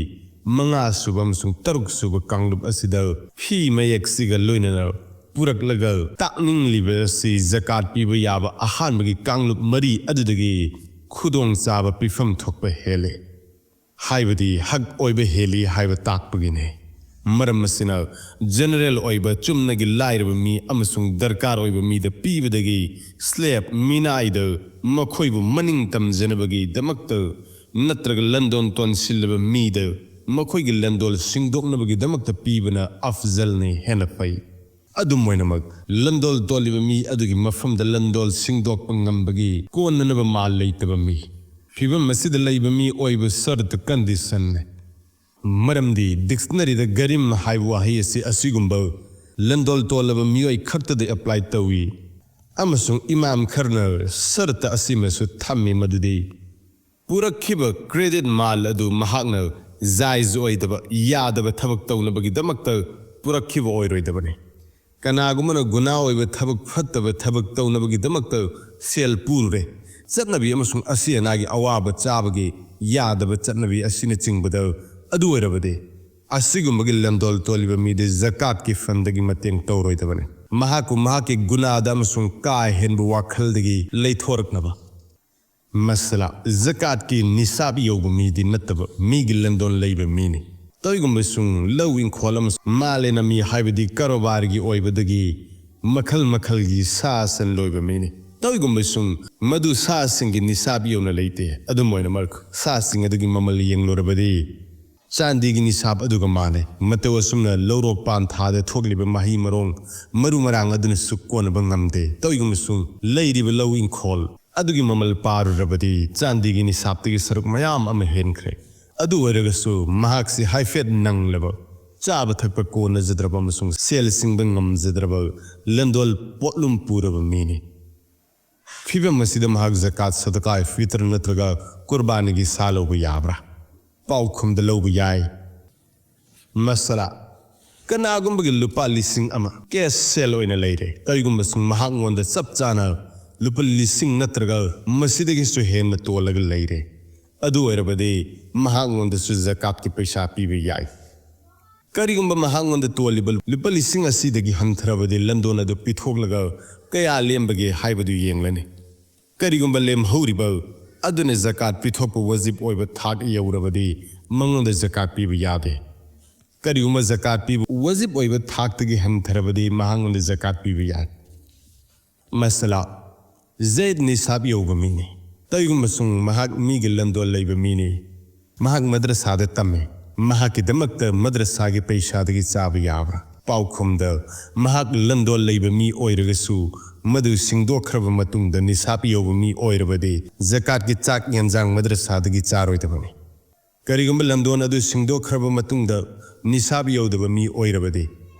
ꯃꯉꯥ ꯁꯨꯕ ꯑꯃꯁꯨꯡ ꯇꯔꯨꯛ ꯁꯨꯕ ꯀꯥꯡꯂꯨꯞ ꯑꯁꯤꯗ ꯐꯤ ꯃꯌꯦꯛꯁꯤꯒ ꯂꯣꯏꯅꯅ ꯄꯨꯔꯛꯂꯒ ꯇꯥꯛꯅꯤꯡꯂꯤꯕ ꯑꯁꯤ ꯖꯀꯥꯠ ꯄꯤꯕ ꯌꯥꯕ ꯑꯍꯥꯟꯕꯒꯤ ꯀꯥꯡꯂꯨꯞ ꯃꯔꯤ ꯑꯗꯨꯗꯒꯤ ꯈꯨꯗꯣꯡꯆꯥꯕ ꯄꯤꯐꯝ ꯊꯣꯛꯄ ꯍꯦꯜꯂꯤ꯫ ꯍꯥꯏꯕꯗꯤ ꯍꯛ ꯑꯣꯏꯕ ꯍꯦꯜꯂꯤ ꯍꯥꯏꯕ ꯇꯥꯛꯄꯒꯤꯅꯤ꯫ ꯃꯔꯝ ꯑꯁꯤꯅ ꯖꯦꯅꯔꯦꯜ ꯑꯣꯏꯕ ꯆꯨꯝꯅꯒꯤ ꯂꯥꯏꯔꯕ ꯃꯤ ꯑꯃꯁꯨꯡ ꯗꯔꯀꯥꯔ ꯑꯣꯏꯕ ꯃꯤꯗ ꯄꯤꯕꯗꯒꯤ ꯁ꯭ꯂꯦꯕ ꯃꯤꯅꯥꯏꯗ ꯃꯈꯣꯏꯕꯨ ꯃꯅꯤꯡ ꯇꯝꯖꯅꯕꯒꯤꯗꯃꯛꯇ ꯅꯠꯇ꯭ꯔꯒ ꯂꯟꯗꯣꯟ ꯇꯣꯟꯁꯤꯜꯂꯕ ꯃꯤꯗ ꯃꯈꯣꯏꯒꯤ ꯂꯟꯗꯣꯜ ꯁꯤꯡꯗꯣꯛꯅꯕꯒꯤꯗꯃꯛꯇ ꯄꯤꯕꯅ ꯑꯐꯖꯜꯅꯤ, ꯍꯦꯟꯅ ꯐꯩ꯫ ꯑꯗꯨꯝ ꯑꯣꯏꯅꯃꯛ, ꯂꯟꯗꯣꯜ ꯇꯣꯜꯂꯤꯕ ꯃꯤ ꯑꯗꯨꯒꯤ ꯃꯐꯝꯗ ꯂꯟꯗꯣꯜ ꯁꯤꯡꯗꯣꯛꯄ ꯉꯝꯕꯒꯤ ꯀꯣꯟꯅꯅꯕ ꯃꯥꯜ ꯂꯩꯇꯕ ꯃꯤ꯫ ꯐꯤꯚꯝ ꯑꯁꯤꯗ ꯂꯩꯕ ꯃꯤ ꯑꯣꯏꯕ ꯁꯔꯠ, ꯀꯟꯗꯤꯁꯟꯅꯤ꯫ ꯃꯔꯝꯗꯤ ꯗꯤꯛꯁꯅꯔꯤꯗ ꯒꯔꯤꯝ ꯍꯥꯏꯕ ꯋꯥꯍꯩ ꯑꯁꯤ ꯑꯁꯤꯒꯨꯝꯕ ꯂꯟꯗꯣꯜ ꯇꯣꯜꯂꯕ ꯃꯤꯑꯣꯏ ꯈꯛꯇꯗ ꯑꯦꯄ꯭ꯂꯥꯏ ꯇꯧꯏ, ꯑꯃꯁꯨꯡ ꯏꯃꯥꯝ ꯈꯔꯅ ꯁꯔꯠ ꯑꯁꯤꯃꯁꯨ ꯊꯝꯃꯤ, ꯃꯗꯨꯗꯤ ꯄꯨꯔꯛꯈꯤꯕ ꯀ꯭ꯔꯦꯗꯤꯠ ꯃꯥꯜ ꯑꯗꯨ ꯃꯍꯥꯛꯅ ꯖꯥꯏꯖ ꯑꯣꯏꯗꯕ, ꯌꯥꯗꯕ ꯊꯕꯛ ꯇꯧꯅꯕꯒꯤꯗꯃꯛꯇ ꯄꯨꯔꯛꯈꯤꯕ ꯑꯣꯏꯔꯣꯏꯗꯕꯅꯤ꯫ ꯀꯅꯥꯒꯨꯝꯕꯅ ꯒꯨꯅꯥ ꯑꯣꯏꯕ ꯊꯕꯛ, ꯐꯠꯇꯕ ꯊꯕꯛ ꯇꯧꯅꯕꯒꯤꯗꯃꯛꯇ ꯁꯦꯜ ꯄꯨꯔꯨꯔꯦ, ꯆꯠꯅꯕꯤ ꯑꯃꯁꯨꯡ ꯑꯁꯤ ꯑꯅꯥꯒꯤ ꯑꯋꯥꯕ ꯆꯥꯕꯒꯤ ꯌꯥꯗꯕ ꯆꯠꯅꯕꯤ ꯑꯁꯤꯅꯆꯤꯡꯕꯗ ꯑꯗꯨ ꯑꯣꯏꯔꯕꯗꯤ, ꯑꯁꯤꯒꯨꯝꯕꯒꯤ ꯂꯟꯗꯣꯜ ꯇꯣꯜꯂꯤꯕ ꯃꯤꯗꯤ ꯖꯀꯥꯠꯀꯤ ꯐꯟꯗꯒꯤ ꯃꯇꯦꯡ ꯇꯧꯔꯣꯏꯗꯕꯅꯤ꯫ ꯃꯍꯥꯛꯄꯨ ꯃꯍꯥꯛꯀꯤ ꯒꯨꯅꯥꯗ ꯑꯃꯁꯨꯡ ꯀꯥ ꯍꯦꯟꯕ ꯋꯥꯈꯜꯗꯒꯤ ꯂꯩꯊꯣꯔꯛꯅꯕ꯫ ꯃꯁꯂꯥ, ꯖꯀꯥꯠꯀꯤ ꯅꯤꯁꯥꯕ ꯌꯧꯕ ꯃꯤꯗꯤ ꯅꯠꯇꯕ ꯃꯤꯒꯤ ꯂꯟꯗꯣꯟ ꯂꯩꯕ ꯃꯤꯅꯤ꯫ ꯇꯧꯏꯒꯨꯝꯕꯁꯨꯡ ꯂꯧ ꯏꯪꯈꯣꯜ ꯑꯃꯁꯨꯡ ꯃꯥꯂꯦꯅ ꯃꯤ ꯍꯥꯏꯕꯗꯤ ꯀꯔꯣꯕꯥꯔꯒꯤ ꯑꯣꯏꯕꯗꯒꯤ ꯃꯈꯜ ꯃꯈꯜꯒꯤ ꯁꯥ ꯁꯟ ꯂꯣꯏꯕ ꯃꯤꯅꯤ꯫ ꯇꯧꯏꯒꯨꯝꯕꯁꯨꯡ ꯃꯗꯨ ꯁꯥꯁꯤꯡꯒꯤ ꯅꯤꯁꯥꯕ ꯌꯧꯅ ꯂꯩꯇꯦ꯫ ꯑꯗꯨꯝ ꯑꯣꯏꯅꯃꯛ, ꯁꯥꯁꯤꯡ ꯑꯗꯨꯒꯤ ꯃꯃꯜ ꯌꯦꯡꯂꯨꯔꯕꯗꯤ, ꯆꯥꯟꯗꯤꯒꯤ ꯅꯤꯁꯥꯕ ꯑꯗꯨꯒ ꯃꯥꯟꯅꯩ꯫ ꯃꯇꯧ ꯑꯁꯨꯝꯅ ꯂꯧꯔꯣꯛ ꯄꯥꯟ ꯊꯥꯗ ꯊꯣꯛꯂꯤꯕ ꯃꯍꯩ ꯃꯔꯣꯡ, ꯃꯔꯨ ꯃꯔꯥꯡ ꯑꯗꯨꯅꯁꯨ ꯀꯣꯟꯅꯕ ꯉꯝꯗꯦ꯫ ꯇꯧꯏꯒꯨꯝꯕꯁꯨꯡ ꯂꯩꯔꯤꯕ ꯂꯧ ꯏꯪꯈꯣꯜ ꯑꯗꯨꯒꯤ ꯃꯃꯜ ꯄꯥꯔꯨꯔꯕꯗꯤ ꯆꯥꯟꯗꯤꯒꯤ ꯅꯤꯁꯥꯕꯇꯒꯤ ꯁꯔꯨꯛ ꯃꯌꯥꯝ ꯑꯃ ꯍꯦꯟꯈ꯭ꯔꯦ꯫ ꯑꯗꯨ ꯑꯣꯏꯔꯒꯁꯨ ꯃꯍꯥꯛꯁꯤ ꯍꯥꯏꯐꯦꯠ ꯅꯪꯂꯕ ꯆꯥꯕ ꯊꯛꯄ ꯀꯣꯟꯅꯖꯗ꯭ꯔꯕ ꯑꯃꯁꯨꯡ ꯁꯦꯜ ꯁꯤꯡꯕ ꯉꯝꯖꯗ꯭ꯔꯕ ꯂꯟꯗꯣꯜ ꯄꯣꯠꯂꯨꯝ ꯄꯨꯔꯕ ꯃꯤꯅꯤ꯫ ꯐꯤꯚꯝ ꯑꯁꯤꯗ ꯃꯍꯥꯛ ꯖꯀꯥꯠ, ꯁꯗꯀꯥ ꯐꯤꯇꯔ ꯅꯠꯇ꯭ꯔꯒ ꯀꯨꯔꯕꯥꯅꯤꯒꯤ ꯁꯥ ꯂꯧꯕ ꯌꯥꯕ꯭ꯔꯥ? ꯄꯥꯎꯈꯨꯝꯗ ꯂꯧꯕ ꯌꯥꯏ꯫ ꯃꯁꯂꯥ, ꯀꯅꯥꯒꯨꯝꯕꯒꯤ ꯂꯨꯄꯥ ꯂꯤꯁꯤꯡ ꯑꯃ ꯀꯦꯁ ꯁꯦꯜ ꯑꯣꯏꯅ ꯂꯩꯔꯦ, ꯀꯔꯤꯒꯨꯝꯕ ꯁꯨꯝ ꯃꯍꯥꯛꯉꯣꯟꯗ ꯆꯞ ꯆꯥꯅ ꯂꯨꯄꯥ ꯂꯤꯁꯤꯡ ꯅꯠꯇ꯭ꯔꯒ ꯃꯁꯤꯗꯒꯤꯁꯨ ꯍꯦꯟꯅ ꯇꯣꯜꯂꯒ ꯂꯩꯔꯦ, ꯑꯗꯨ ꯑꯣꯏꯔꯕꯗꯤ ꯃꯍꯥꯛꯉꯣꯟꯗꯁꯨ ꯖꯀꯥꯠꯀꯤ ꯄꯩꯁꯥ ꯄꯤꯕ ꯌꯥꯏ꯫ ꯀꯔꯤꯒꯨꯝꯕ ꯃꯍꯥꯛꯉꯣꯟꯗ ꯇꯣꯜꯂꯤꯕ ꯂꯨꯄꯥ ꯂꯤꯁꯤꯡ ꯑꯁꯤꯗꯒꯤ ꯍꯟꯊꯔꯕꯗꯤ ꯂꯟꯗꯣꯟ ꯑꯗꯨ ꯄꯤꯊꯣꯛꯂꯒ ꯀꯌꯥ ꯂꯦꯝꯕꯒꯦ ꯍꯥꯏꯕꯗꯨ ꯌꯦꯡꯂꯅꯤ꯫ ꯀꯔꯤꯒꯨꯝꯕ ꯂꯦꯝꯍꯧꯔꯤꯕ ꯑꯗꯨꯅ ꯖꯀꯥꯠ ꯄꯤꯊꯣꯛꯄ ꯋꯥꯖꯤꯕ ꯑꯣꯏꯕ ꯊꯥꯛ ꯌꯧꯔꯕꯗꯤ ꯃꯉꯣꯟꯗ ꯖꯀꯥꯠ ꯄꯤꯕ ꯌꯥꯗꯦ꯫ ꯀꯔꯤꯒꯨꯝꯕ ꯖꯀꯥꯠ ꯄꯤꯕ ꯋꯥꯖꯤꯕ ꯑꯣꯏꯕ ꯊꯥꯛꯇꯒꯤ ꯍꯟꯊꯔꯕꯗꯤ ꯃꯍꯥꯛꯉꯣꯟꯗ ꯖꯀꯥꯠ ꯄꯤꯕ ꯌꯥꯏ꯫ ꯃꯁꯂꯥ, ꯖꯩꯗ ꯅꯤꯁꯥꯕ ꯌꯧꯕ ꯃꯤꯅꯤ꯫ ꯀꯔꯤꯒꯨꯝꯕ ꯁꯨꯝ ꯃꯍꯥꯛ ꯃꯤꯒꯤ ꯂꯟꯗꯣꯜ ꯂꯩꯕ ꯃꯤꯅꯤ꯫ ꯃꯍꯥꯛ ꯃꯗ꯭ꯔꯁꯥꯗ ꯇꯝꯃꯤ꯫ ꯃꯍꯥꯛꯀꯤꯗꯃꯛꯇ ꯃꯗ꯭ꯔꯁꯥꯒꯤ ꯄꯩꯁꯥꯗꯒꯤ ꯆꯥꯕ ꯌꯥꯕ꯭ꯔꯥ? ꯄꯥꯎꯈꯨꯝꯗ, ꯃꯍꯥꯛ ꯂꯟꯗꯣꯜ ꯂꯩꯕ ꯃꯤ ꯑꯣꯏꯔꯒꯁꯨ ꯃꯗꯨ ꯁꯤꯡꯗꯣꯛꯈ꯭ꯔꯕ ꯃꯇꯨꯡꯗ ꯅꯤꯁꯥꯕ ꯌꯧꯕ ꯃꯤ ꯑꯣꯏꯔꯕꯗꯤ ꯖꯀꯥꯠꯀꯤ ꯆꯥꯛ ꯌꯦꯟꯖꯥꯡ ꯃꯗ꯭ꯔꯁꯥꯗꯒꯤ ꯆꯥꯔꯣꯏꯗꯕꯅꯤ꯫ ꯀꯔꯤꯒꯨꯝꯕ ꯂꯟꯗꯣꯟ ꯑꯗꯨ ꯁꯤꯡꯗꯣꯛꯈ꯭ꯔꯕ ꯃꯇꯨꯡꯗ ꯅꯤꯁꯥꯕ ꯌꯧꯗꯕ ꯃꯤ ꯑꯣꯏꯔꯕꯗꯤ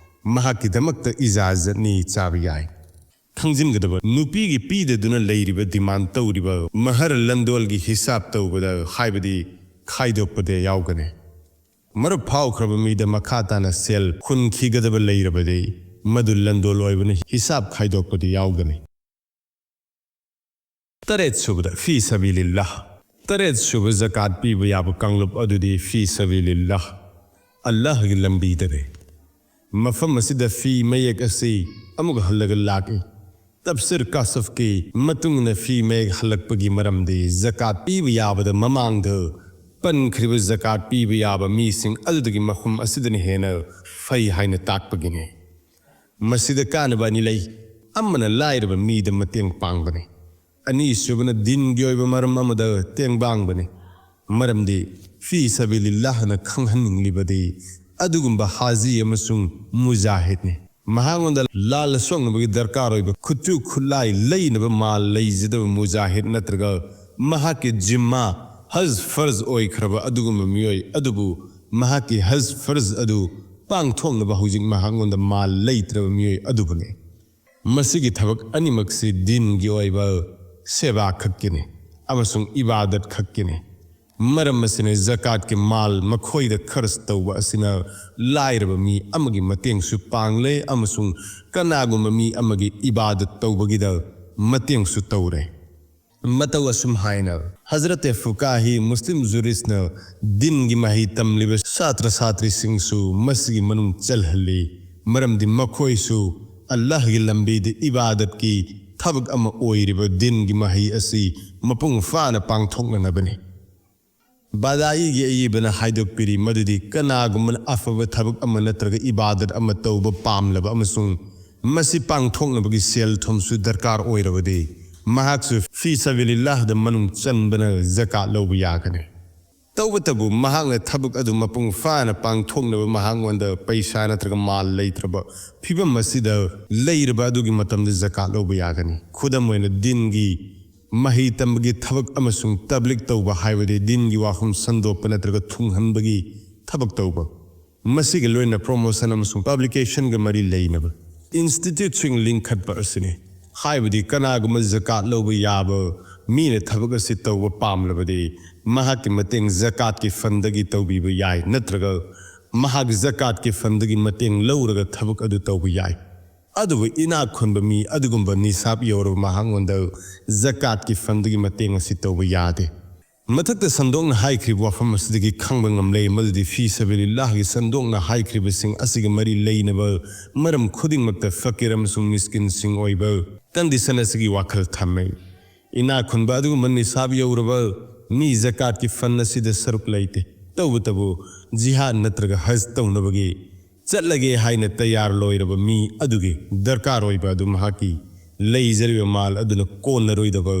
ꯃꯍꯥꯛꯀꯤꯗꯃꯛꯇ ꯏꯖꯥꯖꯠꯅꯤ, ꯆꯥꯕ ꯌꯥꯏ꯫ ꯈꯪꯖꯤꯟꯒꯗꯕ, ꯅꯨꯄꯤꯒꯤ ꯄꯤꯗꯗꯨꯅ ꯂꯩꯔꯤꯕ ꯗꯤꯃꯥꯟ ꯇꯧꯔꯤꯕ ꯃꯍꯔ ꯂꯟꯗꯣꯜꯒꯤ ꯍꯤꯁꯥꯕ ꯇꯧꯕꯗ, ꯍꯥꯏꯕꯗꯤ ꯈꯥꯏꯗꯣꯛꯄꯗ ꯌꯥꯎꯒꯅꯤ꯫ ꯃꯔꯨꯞ ꯐꯥꯎꯈ꯭ꯔꯕ ꯃꯤꯗ ꯃꯈꯥ ꯇꯥꯅ ꯁꯦꯜ ꯍꯨꯟꯈꯤꯒꯗꯕ ꯂꯩꯔꯕꯗꯤ ꯃꯗꯨ ꯂꯟꯗꯣꯜ ꯑꯣꯏꯕꯅ ꯍꯤꯁꯥꯕ ꯈꯥꯏꯗꯣꯛꯄꯗ ꯌꯥꯎꯒꯅꯤ꯫ ꯇꯔꯦꯠ ꯁꯨꯕꯗ ꯐꯤ ꯁꯕꯤꯂꯤꯜꯂꯥꯍ꯫ ꯇꯔꯦꯠ ꯁꯨꯕ ꯖꯀꯥꯠ ꯄꯤꯕ ꯌꯥꯕ ꯀꯥꯡꯂꯨꯞ ꯑꯗꯨꯗꯤ ꯐꯤ ꯁꯕꯤꯂꯤꯜꯂꯥꯍ, ꯑꯜꯂꯥꯍꯒꯤ ꯂꯝꯕꯤꯗꯅꯤ꯫ ꯃꯐꯝ ꯑꯁꯤꯗ ꯐꯤ ꯃꯌꯦꯛ ꯑꯁꯤ ꯑꯃꯨꯛ ꯍꯜꯂꯒ ꯂꯥꯛꯏ꯫ ꯇꯞꯁꯤꯔ ꯀꯥꯁꯐꯀꯤ ꯃꯇꯨꯡ ꯏꯟꯅ ꯐꯤ ꯃꯌꯦꯛ ꯍꯜꯂꯛꯄꯒꯤ ꯃꯔꯝꯗꯤ ꯖꯀꯥꯠ ꯄꯤꯕ ꯌꯥꯕꯗ ꯃꯃꯥꯡꯗ ꯄꯟꯈ꯭ꯔꯤꯕ ꯖꯀꯥꯠ ꯄꯤꯕ ꯌꯥꯕ ꯃꯤꯁꯤꯡ ꯑꯗꯨꯗꯒꯤ ꯃꯐꯝ ꯑꯁꯤꯗꯅ ꯍꯦꯟꯅ ꯐꯩ ꯍꯥꯏꯅ ꯇꯥꯛꯄꯒꯤꯅꯤ꯫ ꯃꯁꯤꯗ ꯀꯥꯟꯅꯕ ꯑꯅꯤ ꯂꯩ꯫ ꯑꯃꯅ ꯂꯥꯏꯔꯕ ꯃꯤꯗ ꯃꯇꯦꯡ ꯄꯥꯡꯕꯅꯤ꯫ ꯑꯅꯤꯁꯨꯕꯅ ꯗꯤꯟꯒꯤ ꯑꯣꯏꯕ ꯃꯔꯝ ꯑꯃꯗ ꯇꯦꯡꯕꯥꯡꯕꯅꯤ꯫ ꯃꯔꯝꯗꯤ ꯐꯤ ꯁꯕꯤꯂꯤꯜꯂꯥꯍꯅ ꯈꯪꯍꯟꯅꯤꯡꯂꯤꯕꯗꯤ ꯑꯗꯨꯒꯨꯝꯕ ꯍꯥꯖꯤ ꯑꯃꯁꯨꯡ ꯃꯨꯖꯥꯍꯤꯗꯅꯤ꯫ ꯃꯍꯥꯛꯉꯣꯟꯗ ꯂꯥꯜꯂ ꯁꯣꯛꯅꯕꯒꯤ ꯗꯔꯀꯥꯔ ꯑꯣꯏꯕ ꯈꯨꯠꯁꯨ ꯈꯨꯠꯂꯥꯏ ꯂꯩꯅꯕ ꯃꯥꯜ ꯂꯩꯖꯗꯕ ꯃꯨꯖꯥꯍꯤꯗ ꯅꯠꯇ꯭ꯔꯒ ꯃꯍꯥꯛꯀꯤ ꯖꯤꯝꯃꯥ ꯍꯖ ꯐꯔꯖ ꯑꯣꯏꯈ꯭ꯔꯕ ꯑꯗꯨꯒꯨꯝꯕ ꯃꯤꯑꯣꯏ ꯑꯗꯨꯕꯨ ꯃꯍꯥꯛꯀꯤ ꯍꯖ ꯐꯔꯖ ꯑꯗꯨ ꯄꯥꯡꯊꯣꯛꯅꯕ ꯍꯧꯖꯤꯛ ꯃꯍꯥꯛꯉꯣꯟꯗ ꯃꯥꯜ ꯂꯩꯇ꯭ꯔꯕ ꯃꯤꯑꯣꯏ ꯑꯗꯨꯕꯨꯅꯤ꯫ ꯃꯁꯤꯒꯤ ꯊꯕꯛ ꯑꯅꯤꯃꯛꯁꯤ ꯗꯤꯟꯒꯤ ꯑꯣꯏꯕ ꯁꯦꯕꯥ ꯈꯛꯀꯤꯅꯤ ꯑꯃꯁꯨꯡ ꯏꯕꯥꯗꯠ ꯈꯛꯀꯤꯅꯤ꯫ ꯃꯔꯝ ꯑꯁꯤꯅ ꯖꯀꯥꯠꯀꯤ ꯃꯥꯜ ꯃꯈꯣꯏꯗ ꯈꯔꯆ ꯇꯧꯕ ꯑꯁꯤꯅ ꯂꯥꯏꯔꯕ ꯃꯤ ꯑꯃꯒꯤ ꯃꯇꯦꯡꯁꯨ ꯄꯥꯡꯂꯦ ꯑꯃꯁꯨꯡ ꯀꯅꯥꯒꯨꯝꯕ ꯃꯤ ꯑꯃꯒꯤ ꯏꯕꯥꯗꯠ ꯇꯧꯕꯒꯤꯗ ꯃꯇꯦꯡꯁꯨ ꯇꯧꯔꯦ꯫ ꯃꯇꯧ ꯑꯁꯨꯝ ꯍꯥꯏꯅ ꯍꯖꯔꯠ ꯐꯨꯀꯥꯍꯤ ꯃꯨꯁꯂꯤꯝ ꯖꯨꯔꯤꯁꯅ ꯗꯤꯟꯒꯤ ꯃꯍꯩ ꯇꯝꯂꯤꯕ ꯁꯥꯇ꯭ꯔ ꯁꯥꯇ꯭ꯔꯤꯁꯤꯡꯁꯨ ꯃꯁꯤꯒꯤ ꯃꯅꯨꯡ ꯆꯜꯍꯜꯂꯤ, ꯃꯔꯝꯗꯤ ꯃꯈꯣꯏꯁꯨ ꯑꯜꯂꯥꯍꯒꯤ ꯂꯝꯕꯤꯗ ꯏꯕꯥꯗꯠꯀꯤ ꯊꯕꯛ ꯑꯃ ꯑꯣꯏꯔꯤꯕ ꯗꯤꯟꯒꯤ ꯃꯍꯩ ꯑꯁꯤ ꯃꯄꯨꯡ ꯐꯥꯅ ꯄꯥꯡꯊꯣꯛꯅꯅꯕꯅꯤ꯫ ꯕꯥꯗꯥꯏꯒꯤ ꯑꯏꯕꯅ ꯍꯥꯏꯗꯣꯛꯄꯤꯔꯤ ꯃꯗꯨꯗꯤ ꯀꯅꯥꯒꯨꯝꯕꯅ ꯑꯐꯕ ꯊꯕꯛ ꯑꯃ ꯅꯠꯇ꯭ꯔꯒ ꯏꯕꯥꯗꯠ ꯑꯃ ꯇꯧꯕ ꯄꯥꯝꯂꯕ ꯑꯃꯁꯨꯡ ꯃꯁꯤ ꯄꯥꯡꯊꯣꯛꯅꯕꯒꯤ ꯁꯦꯜ ꯊꯨꯝꯁꯨ ꯗꯔꯀꯥꯔ ꯑꯣꯏꯔꯕꯗꯤ ꯃꯍꯥꯛꯁꯨ ꯐꯤ ꯁꯕꯤꯂꯤꯜꯂꯥꯍꯗ ꯃꯅꯨꯡ ꯆꯟꯕꯅ ꯖꯀꯥꯠ ꯂꯧꯕ ꯌꯥꯒꯅꯤ꯫ ꯇꯧꯕꯇꯕꯨ ꯃꯍꯥꯛꯅ ꯊꯕꯛ ꯑꯗꯨ ꯃꯄꯨꯡ ꯐꯥꯅ ꯄꯥꯡꯊꯣꯛꯅꯕ ꯃꯍꯥꯛꯉꯣꯟꯗ ꯄꯩꯁꯥ ꯅꯠꯇ꯭ꯔꯒ ꯃꯥꯜ ꯂꯩꯇ꯭ꯔꯕ ꯐꯤꯕꯝ ꯑꯁꯤꯗ ꯂꯩꯔꯕ ꯑꯗꯨꯒꯤ ꯃꯇꯝꯗ ꯖꯀꯥꯠ ꯂꯧꯕ ꯌꯥꯒꯅꯤ꯫ ꯈꯨꯗꯝ ꯑꯣꯏꯅ ꯗꯤꯟꯒꯤ ꯃꯍꯩ ꯇꯝꯕꯒꯤ ꯊꯕꯛ ꯑꯃꯁꯨꯡ ꯇꯕ꯭ꯂꯤꯛ ꯇꯧꯕ ꯍꯥꯏꯕꯗꯤ ꯗꯤꯟꯒꯤ ꯋꯥꯐꯝ ꯁꯟꯗꯣꯛꯄ ꯅꯠꯇ꯭ꯔꯒ ꯊꯨꯡꯍꯟꯕꯒꯤ ꯊꯕꯛ ꯇꯧꯕ꯫ ꯃꯁꯤꯒ ꯂꯣꯏꯅꯅ ꯄ꯭ꯔꯣꯃꯣꯁꯟ ꯑꯃꯁꯨꯡ ꯄꯕ꯭ꯂꯤꯀꯦꯁꯟꯒ ꯃꯔꯤ ꯂꯩꯅꯕ ꯏꯟꯁꯇꯤꯇ꯭ꯌꯨꯠꯁꯤꯡ ꯂꯤꯡꯈꯠꯄ ꯑꯁꯤꯅꯤ꯫ ꯍꯥꯏꯕꯗꯤ ꯀꯅꯥꯒꯨꯝꯕ ꯖꯀꯥꯠ ꯂꯧꯕ ꯌꯥꯕ ꯃꯤꯅ ꯊꯕꯛ ꯑꯁꯤ ꯇꯧꯕ ꯄꯥꯝꯂꯕꯗꯤ ꯃꯍꯥꯛꯀꯤ ꯃꯇꯦꯡ ꯖꯀꯥꯠꯀꯤ ꯐꯟꯗꯒꯤ ꯇꯧꯕꯤꯕ ꯌꯥꯏ, ꯅꯠꯇ꯭ꯔꯒ ꯃꯍꯥꯛ ꯖꯀꯥꯠꯀꯤ ꯐꯟꯗꯒꯤ ꯃꯇꯦꯡ ꯂꯧꯔꯒ ꯊꯕꯛ ꯑꯗꯨ ꯇꯧꯕ ꯌꯥꯏ꯫ ꯑꯗꯨꯕꯨ ꯏꯅꯥꯛ ꯈꯨꯟꯕ ꯃꯤ ꯑꯗꯨꯒꯨꯝꯕ ꯅꯤꯁꯥꯕ ꯌꯧꯔꯕ ꯃꯍꯥꯛꯉꯣꯟꯗ ꯖꯀꯥꯠꯀꯤ ꯐꯟꯗꯒꯤ ꯃꯇꯦꯡ ꯑꯁꯤ ꯇꯧꯕ ꯌꯥꯗꯦ꯫ ꯃꯊꯛꯇ ꯁꯟꯗꯣꯛꯅ ꯍꯥꯏꯈ꯭ꯔꯤꯕ ꯋꯥꯐꯝ ꯑꯁꯤꯗꯒꯤ ꯈꯪꯕ ꯉꯝꯂꯦ ꯃꯗꯨꯗꯤ ꯐꯤ ꯁꯕꯤꯂꯤꯜꯂꯥꯍꯒꯤ ꯁꯟꯗꯣꯛꯅ ꯍꯥꯏꯈ꯭ꯔꯤꯕꯁꯤꯡ ꯑꯁꯤꯒ ꯃꯔꯤ ꯂꯩꯅꯕ ꯃꯔꯝ ꯈꯨꯗꯤꯡꯃꯛꯇ ꯐꯀꯤꯔ ꯑꯃꯁꯨꯡ ꯃꯤꯁꯀꯤꯟꯁꯤꯡ ꯑꯣꯏꯕ ꯀꯟꯗꯤꯁꯟ ꯑꯁꯤꯒꯤ ꯋꯥꯈꯜ ꯊꯝꯃꯦ꯫ ꯏꯅꯥꯛ ꯈꯨꯟꯕ ꯑꯗꯨꯒꯨꯝꯕ ꯅꯤꯁꯥꯕ ꯌꯧꯔꯕ ꯃꯤ ꯖꯀꯥꯠꯀꯤ ꯐꯟ ꯑꯁꯤꯗ ꯁꯔꯨꯛ ꯂꯩꯇꯦ꯫ ꯇꯧꯕꯇꯕꯨ ꯖꯤꯍꯥꯗ ꯅꯠꯇ꯭ꯔꯒ ꯍꯖ ꯇꯧꯅꯕꯒꯤ ꯆꯠꯂꯒꯦ ꯍꯥꯏꯅ ꯇꯌꯥꯔ ꯂꯣꯏꯔꯕ ꯃꯤ ꯑꯗꯨꯒꯤ ꯗꯔꯀꯥꯔ ꯑꯣꯏꯕ ꯑꯗꯨ ꯃꯍꯥꯛꯀꯤ ꯂꯩꯖꯔꯤꯕ ꯃꯥꯜ ꯑꯗꯨꯅ ꯀꯣꯟꯅꯔꯣꯏꯗꯕ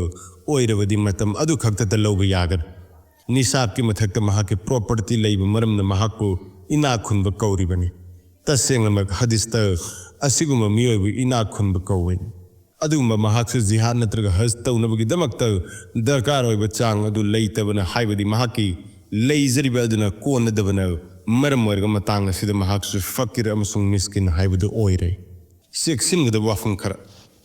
ꯑꯣꯏꯔꯕꯗꯤ ꯃꯇꯝ ꯑꯗꯨ ꯈꯛꯇꯗ ꯂꯧꯕ ꯌꯥꯒꯅꯤ꯫ ꯅꯤꯁꯥꯕꯀꯤ ꯃꯊꯛꯇ ꯃꯍꯥꯛꯀꯤ ꯄ꯭ꯔꯣꯄꯔꯇꯤ ꯂꯩꯕ ꯃꯔꯝꯅ ꯃꯍꯥꯛꯄꯨ ꯏꯅꯥꯛ ꯈꯨꯟꯕ ꯀꯧꯔꯤꯕꯅꯤ꯫ ꯇꯁꯦꯡꯅꯃꯛ ꯍꯗꯤꯁꯇ ꯑꯁꯤꯒꯨꯝꯕ ꯃꯤꯑꯣꯏꯕꯨ ꯏꯅꯥꯛ ꯈꯨꯟꯕ ꯀꯧꯏ꯫ ꯑꯗꯨꯒꯨꯝꯕ ꯃꯍꯥꯛꯁꯨ ꯖꯤꯍꯥꯗ ꯅꯠꯇ꯭ꯔꯒ ꯍꯖ ꯇꯧꯅꯕꯒꯤꯗꯃꯛꯇ ꯗꯔꯀꯥꯔ ꯑꯣꯏꯕ ꯆꯥꯡ ꯑꯗꯨ ꯂꯩꯇꯕꯅ, ꯍꯥꯏꯕꯗꯤ ꯃꯍꯥꯛꯀꯤ ꯂꯩꯖꯔꯤꯕ ꯑꯗꯨꯅ ꯀꯣꯟꯅꯗꯕꯅ ꯃꯔꯝ ꯑꯣꯏꯔꯒ ꯃꯇꯥꯡ ꯑꯁꯤꯗ ꯃꯍꯥꯛꯁꯨ ꯐꯀꯤꯔ ꯑꯃꯁꯨꯡ ꯃꯤꯁꯀꯤꯟ ꯍꯥꯏꯕꯗꯨ ꯑꯣꯏꯔꯦ꯫ ꯆꯦꯛꯁꯤꯟꯒꯗꯕ ꯋꯥꯐꯝ ꯈꯔ: